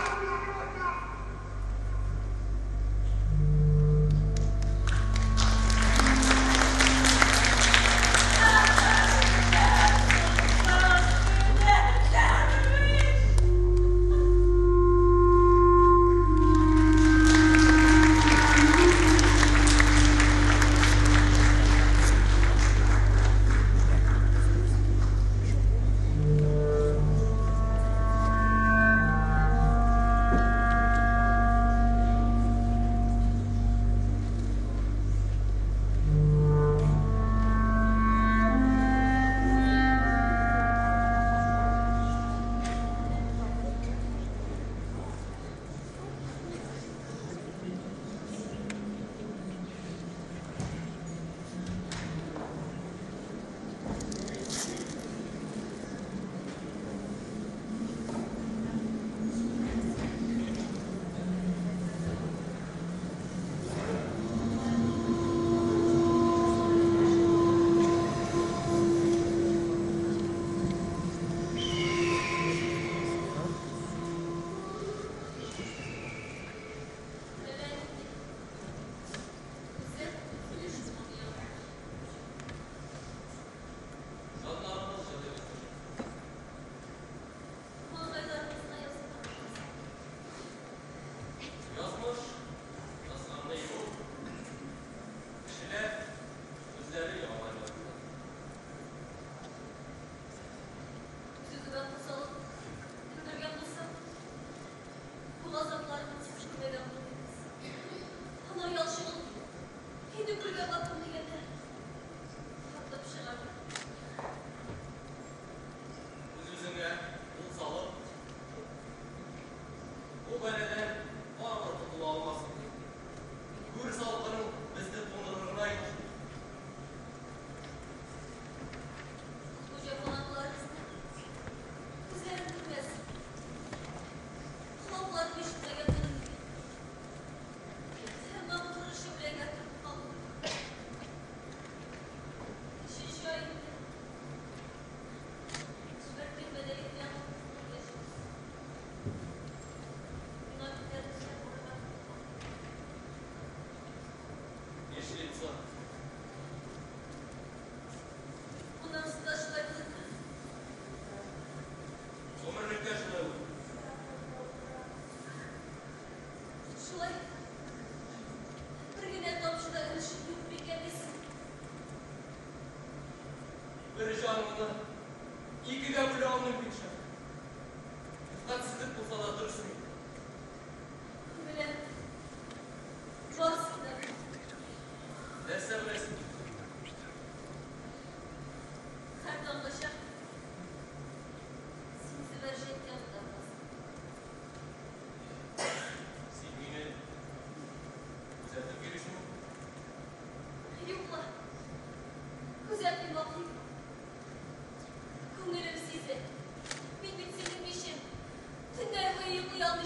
Жаннарыбыз җылый безнең. Маңгайларыбызга язылган булса. Язмыш язганны юк. Кешеләр үзләре яңадан язалар. Үз-үземә кул салып өлгергән булсам, бу газапларны сез күрмәгән булыр идегез. Ана ялчыгым килеп, инде күлгә баттым дигәндә, тартып чыгарды. Үз-үзеңә кул салып, бу бәладән барыбер котыла алмассың. Гүр салкының безне туңдырыр гына иде. Бу җәфаладылар безне. Күзләрем күрмәс. Колакларым ишетмәгән булыр микән? Тәмам коры шәүләгә кереп калдым. Өченче ай инде. Бер тирмәдә йоклый алмый яшибез. Миңа китәр эшләр барырга Нишлим соң? Моннан соң да шулай булырмы? Гомерлеккә шулай булыр. Шулай. Бер генә тамчы да өлешем юк микән дисең? Бер җанымны икегә бүлә алмыйм бит, Шәфкать. Шәфкатьсезлек булса да дөресен әйт. Беләм. Барысын да беләм. Нәрсә беләсең? Һәр таңгача син Зөбәрҗәт янында буласың. Син мине күзәтеп йөрисеңме? Юк ла. Күзәтмим, Вахит. Күңелем сизә. Мин бит синең бишем. Төннәр буе йоклый алмыйм.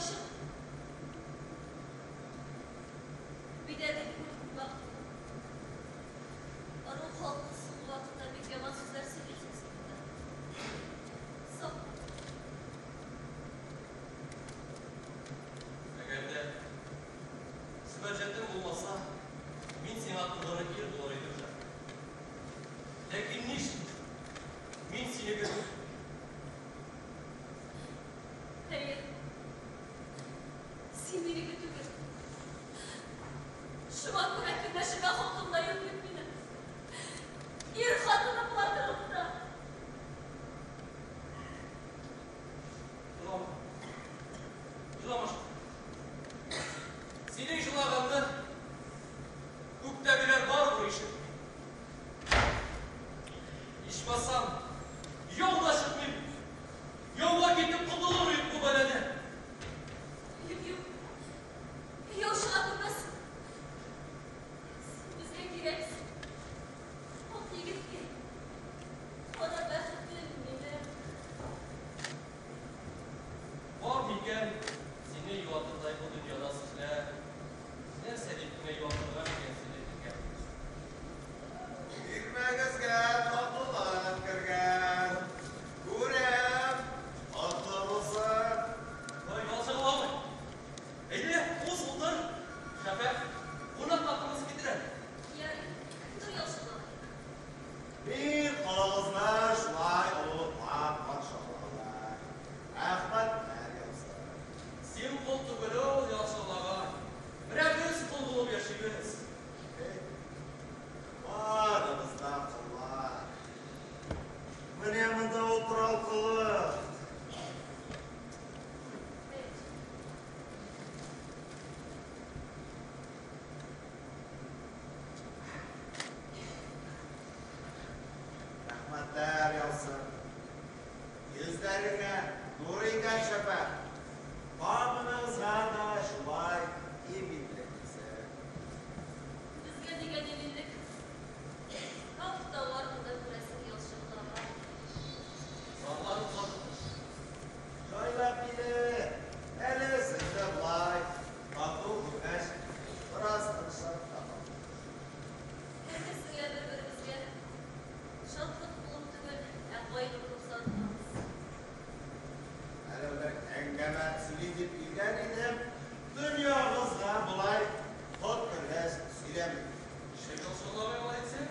Ялчыгыл абый, алай итсәң,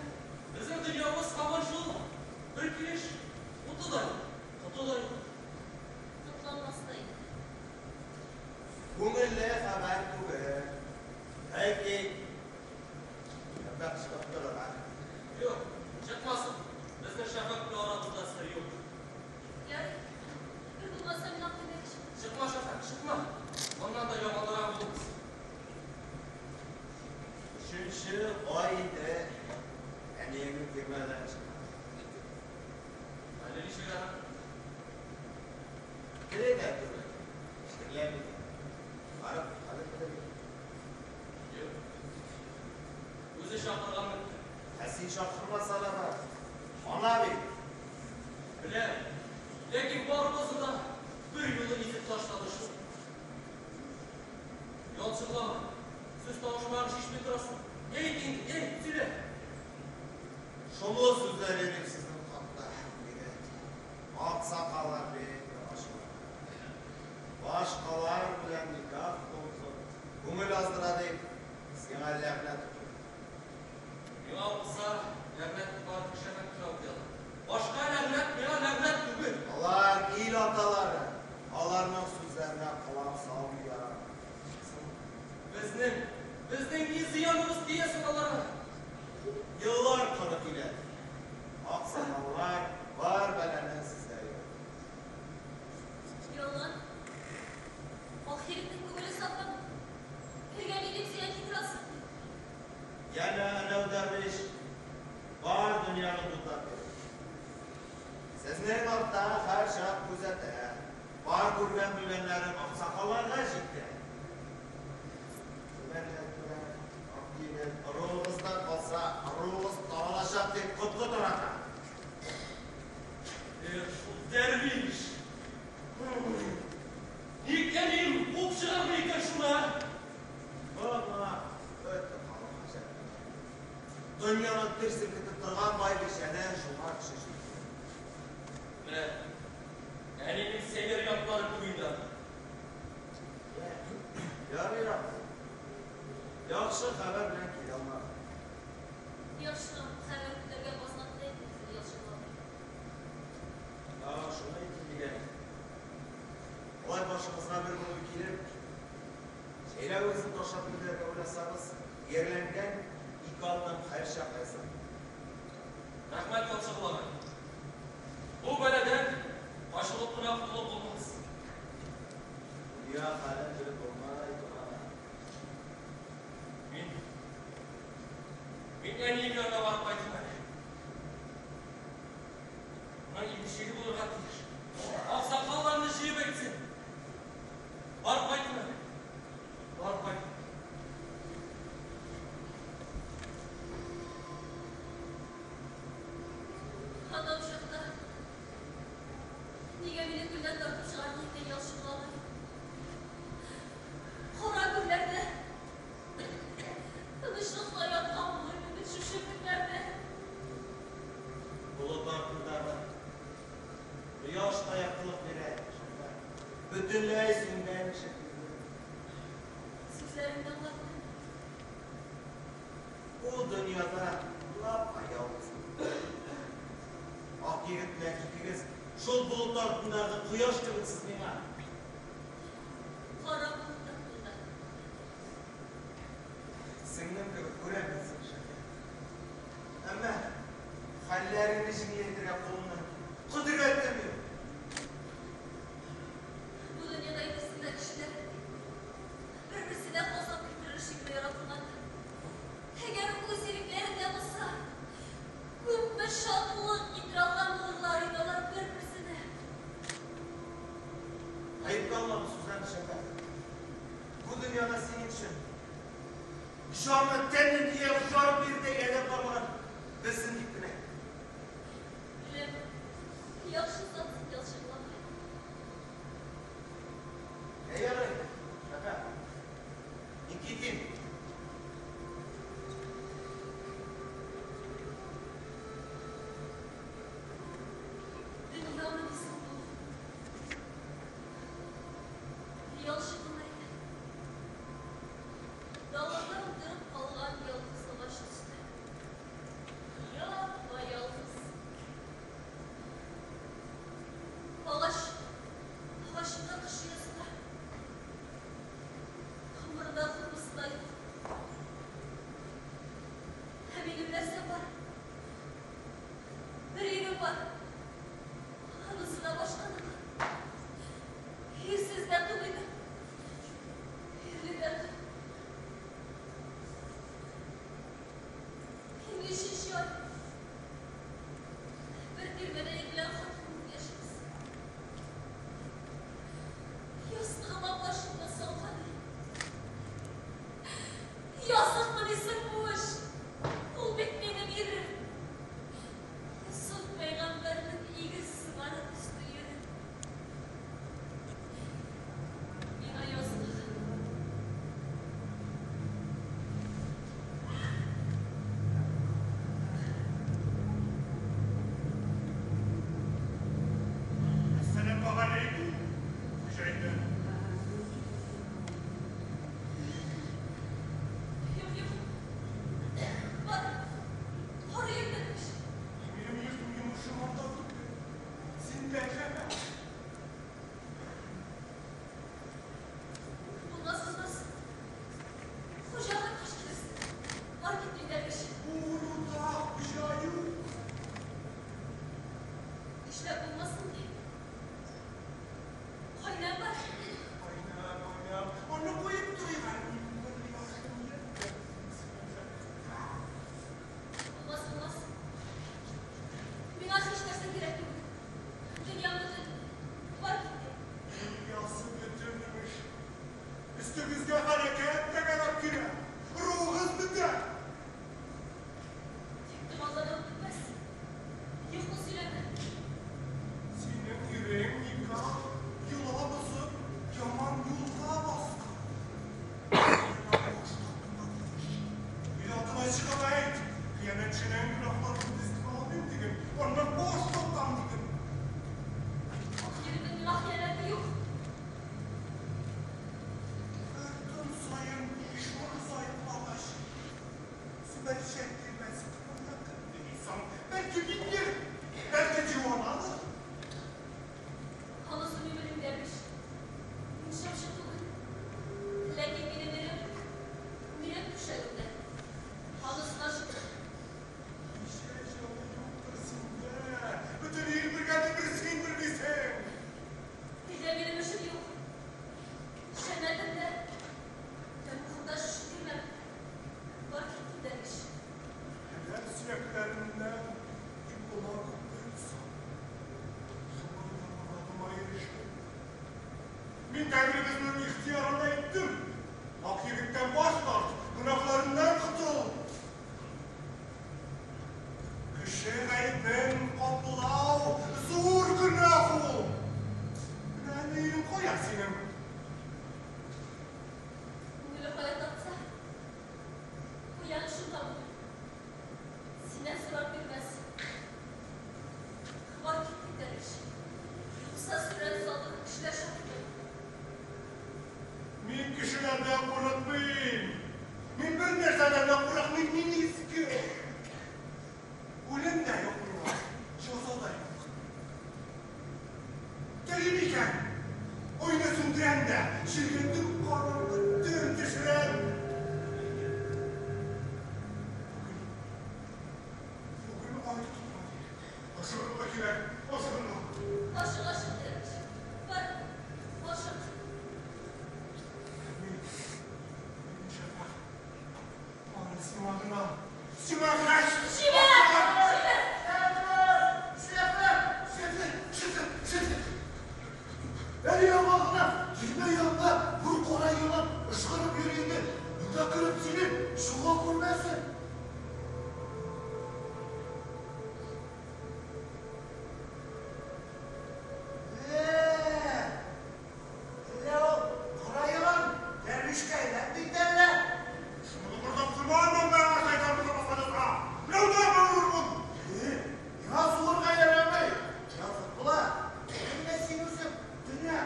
безнең дөньябыз һаман шул бер килеш, уты да юк, коты да юк. Котланмас та инде. Күңелле хәбәр түгел. Бәлки, Шәфәкъ чыгып торыр, ә? Юк, чыкмасын. Безнең Шәфәкъ белән арабызда сер юк. Ярый, бер булмаса мин ак көймәгә чыгам. Чыкма, Шәфәкъ, чыкма. Моннан да яманрагы булмас. Өченче ай инде әниеңнең тирмәдән чыкмады. Хәле ничек аның? Тере дә түгел, чирләми дә. Барып хәлен белергә. Юк. Үзе чакырганны көтәм. Ә син чакырмаса да бар. Ана бит. Беләм. Ләкин барыбызны да бер юлы изеп ташлады шул. Ялчыгыл абый, сүз табышмагын чишми торасың. Әйт инде, әйт, сөйлә. Шомлы сүзләр йөри сезнең хакта, егет. Аксакаллар бик тә ачулана. Башкалар белән никах кылсын, күңел аздыра дип, сиңа ләгънәт укыйлар. Миңа укыса, ләгънәтне бары тик Шәфәкъ кенә укый ала. Башка ләгънәт миңа ләгънәт түгел. Алар ил аталары, аларның сүзләренә колак салмый ярамый. Соң, безнең, безнең ни зыяныбыз тия соң аларга? Еллар коры килә, ди. Аксакаллар бар бәлане сезгә йөкләде. Ялган. Ак егетнең күңеле сафмы? Кергә милиция китерәсең. Янә әнәү дәрвиш бар дөньяны бутап йөри. Сезнең арттан һәрчак күзәтә, бар күргән-белгәннәрен аксакалларга җиткерә. Зөбәрҗәт белән Акъегет ыруыгызда калса, ыруыгыз таралачак дип коткы тарата. Эх, шул дәрвиш! Ник әнием куып чыгармый икән шуны, ә? Моңа бөтен халык гаҗәпләнә. Дөньяны дер селкетеп торган байбичәне шуңа кеше җитте. Менә әнинең сәер яклары күп инде аның. Йә, ярый, абзый. Яхшы хәбәр белән килә алмадым. Яхшы хәбәр көтәргә базмады инде Ялчыгол абый. Тагын шуны әйтим дигән идем. Алай башыгызга бер булып килеп, җәйләвегезне ташлап китәргә уйласагыз, иярләнгән ике атым һәрчак әзер. Рәхмәт, Ялчыгол агай. Бу бәладән качылып кына котылып булмас. Дөнья хәлен белеп булмый, туганым. Мин, мин әнием янына барып кайтыйм әле. Моның имчеге булырга тиеш. Аксакалларны җыеп әйтсен. Барып кайтыйм әле. Барып кайтыйм. Хатам чыкты. Нигә мине күлдән тартып чыгардың икән, Ялчыгол абый? Кара күлләрдә тынычлыкта яткан булыр идем бит шушы көннәрдә. Болыт артындагы кояш та яктылык бирә, Шәфәкъ. Бөтенләй сүнгән шикелле. Сүзләреңне аңлаттым. Бу дөньяда лапа ялгыз. Ак егет белән икегез шул болыт артындагы кояш кебек сез миңа. Кара болыт артында. Сеңлем кебек күрәм мин сине, Шәфәкъ. Әмма хәлләреңне җиңеләйтергә кулымнан килми. Кодрәтем юк. Бу дөньяда әйтерсең дә кешеләр бер-берсенә газап китерер шикелле яратылгандыр. Әгәр үз ирекләрендә булса, күпме шатлык китерә алган булырлар иде алар бер-берсенә. Гаепкә алма бу сүзләрне, Шәфәкъ. Бу дөньяда синең өчен җаны, тәне диярлек ярып бирердәй адәм бармаган белсен дип кенә. синең. Күңеле кая тартса, куян шунда булыр. Синнән сорап йөрмәс. Бар кит дәрвиш. Юкса сүрән салдырып кешеләр шатлыгы. Мин кешеләрдән курыкмыйм. Мин бер нәрсәдән дә курыкмыйм, мин изге. Үлем дә юк миңа, җәза да юк. Телим икән, айны сүндерәм дә, җиргә дөм караңгы төн төшерәм. Бүген, бүген ай тотылган ди. Ашыгырга кирәк, ашыгырга. Ашык, ашык, дәрвиш. Бар, ашык. Мин, мин Шәфәкъ. Бары сиңа гына, сиңа гына. Җибәр! Җибәр! Шәфәкъ! Шәфәкъ! Шәфәкъ! Шәфәкъ! Әле яңа гына тирмә янында бер кара елан ышкынып йөри иде. Монда кереп сине чуга күрмәсен. Ә, әллә ул кара елан дәрвишкә әйләнде инде әллә? Шуны бырдап тормам мин, шайтан боза. Менә үтереп өлгермен. Э, миңа суырга ярамый. Язык була. Әмма син үзең төнлә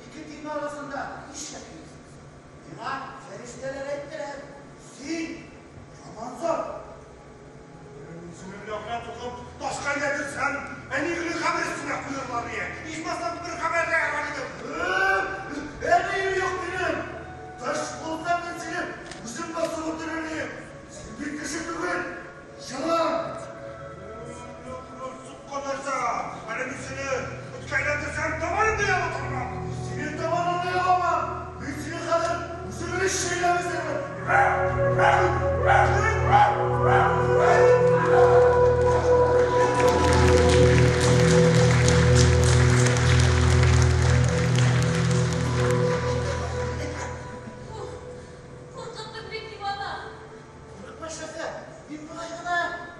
ике тирмә арасында нишләп йөрисең? Миңа фәрештәләр әйттеләр, син яман зат. Мин сине ләгънәт укып, ташка әйләндерсәм, әни генә кабер өстенә куярлар ие. Ичмасам бер хәбәр дә ярар иде. Әнием юк минем. Таш булса мин сине үзем басып үтерер идем. Син бит кеше түгел, елан. Суккан нәрсә. Әле мин сине эткә әйләндерсәм, табаныңны ялатырмын. Синең табаныңны яламам. Мин сине хәзер үзем генә чәйнәп өзәрмен. Уф, куркыттың бит, дивана. Курыкма, Шәфәкъ. Мин болай гына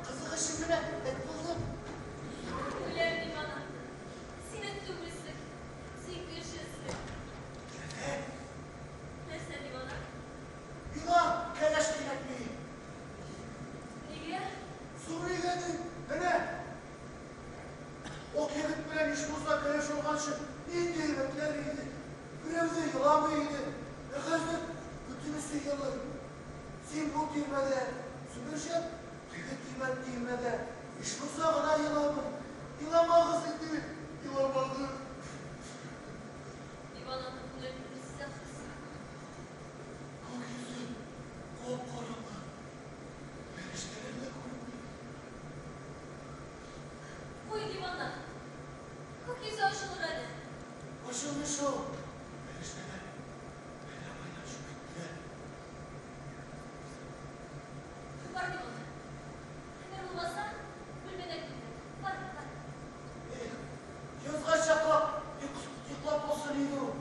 кызык өчен генә эт булдым. Үләм, дивана. Син эт түгелсең. Син кешесең. Нәрсә, дивана? Миңа кәләш кирәкми. Нигә? Зур өйгә ди. Менә. Ак егет белән иш булса кәләш алганчы нинди әйбәтләр иде. Берәү дә еламый иде. Ә хәзер бөтенесе елый. Син бу тирмәдә, Зөбәрҗәт теге тирмәдә иш булса гына еламый. Еламагыз инде, еламагыз. Дивананың күңел күңелсез ахрысы. Күк йөзе кап-караңгы. Фәрештәләр дә күренми. Куй, дивана. Күк йөзе ачылыр әле. Ачылмый шул. Фәрештәләр әллә кайда очып киттеләр. Бар, дивана. Әгәр булмаса, бүлмәдә китер. Бар, бар. Эх, язга чаклап йоклап булсын иде ул.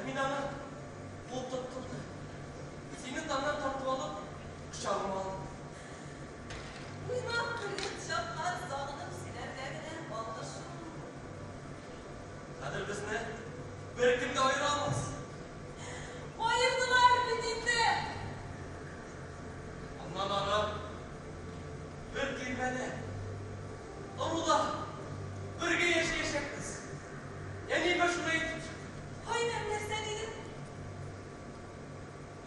мин аны куып тоттым да, сине таннан тартып алып, кочагыма алдым. Уйнап көлгән чаклар сагынып сөйләргә генә калды шул. Хәзер безне беркем дә аера алмас. Аердылар бит инде. Аннан ары бер тирмәдә, ыруда бергә яшәячәкбез. Әниемә шуны әйтеп чыктым. Кайнәм нәрсә диде?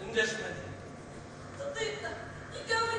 Эндәшмәде. Тотыйк та, икәү бергә.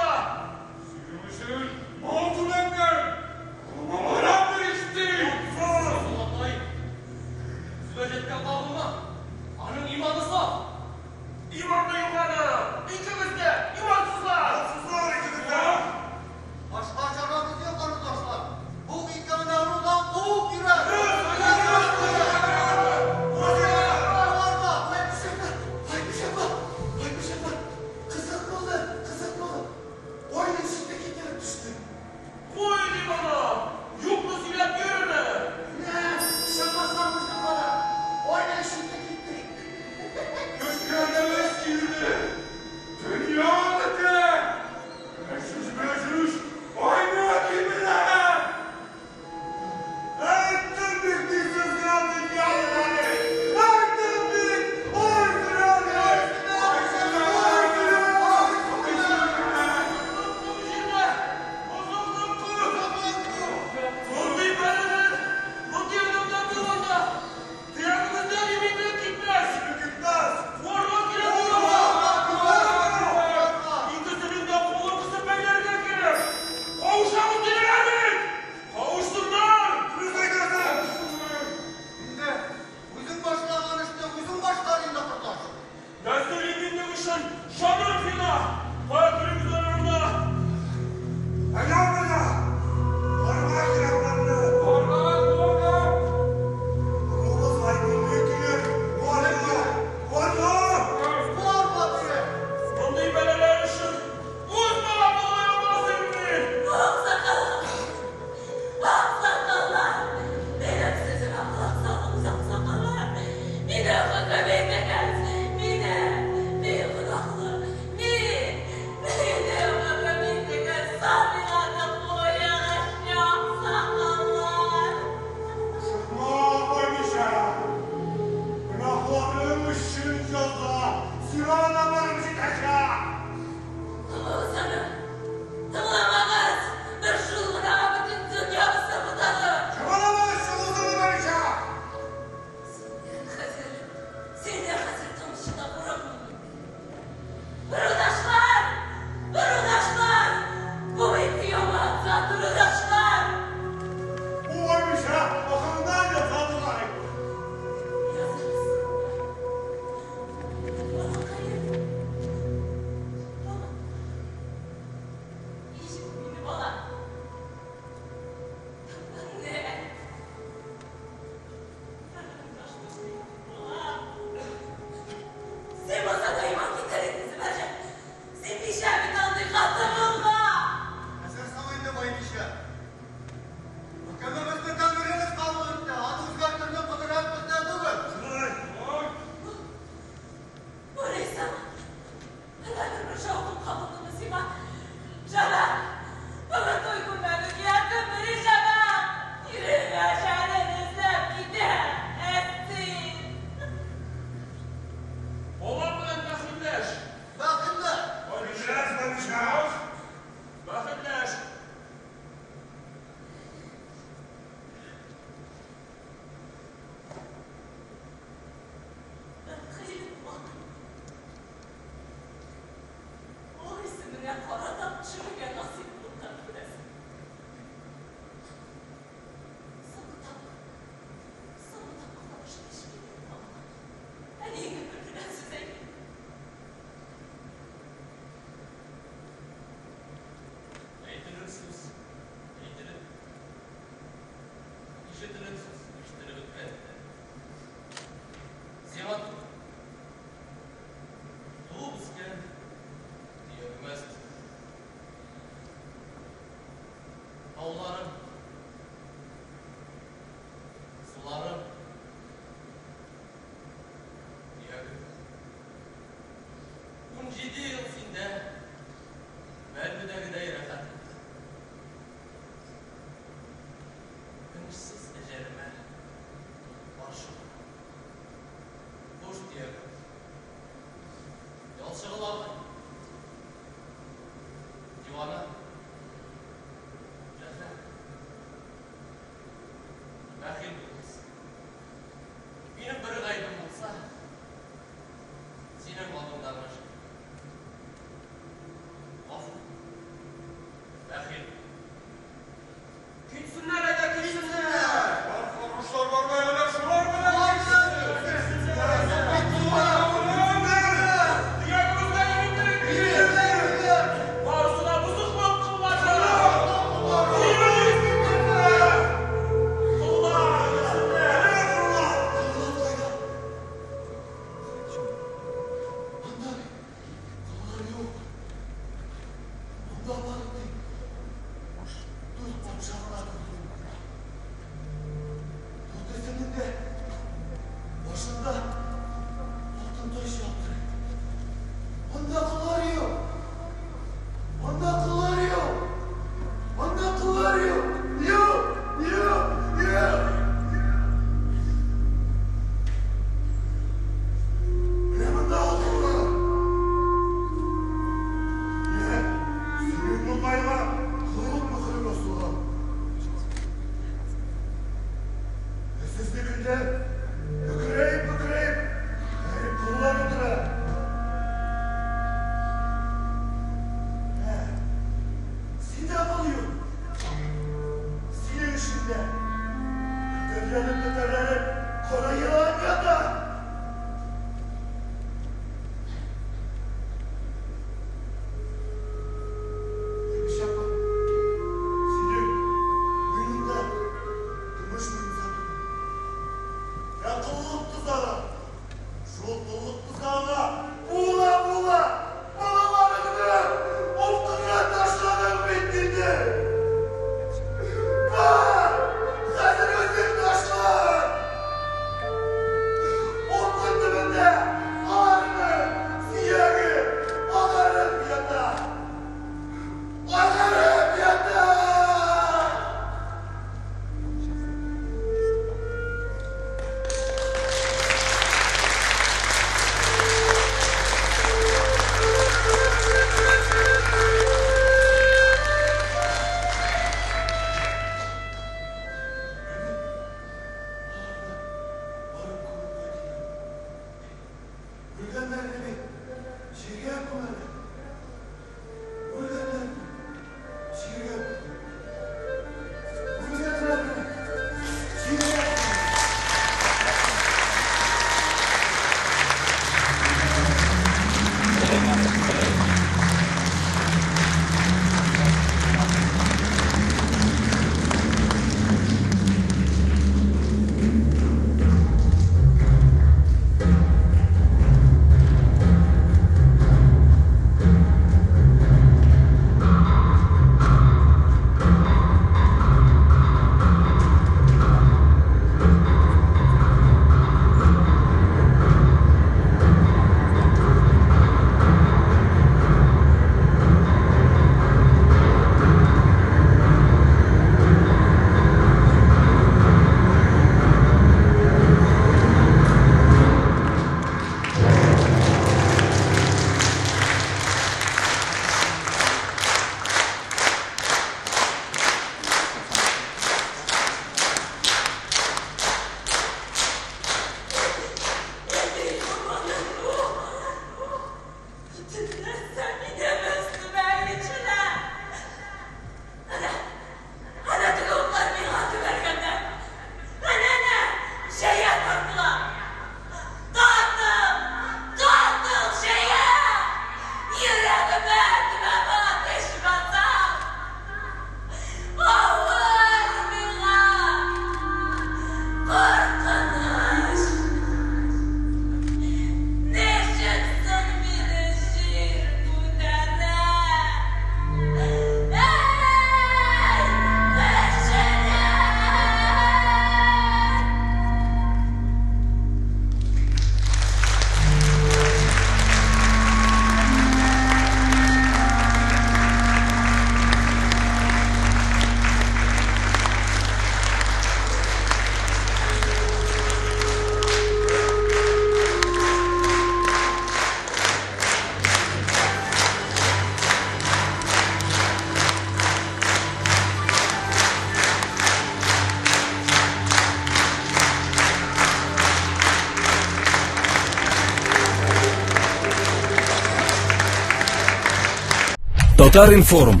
Татар-информ.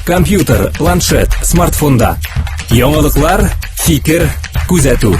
Компьютер, планшет, смартфонда. Яңалыклар, фикер, күзәтү.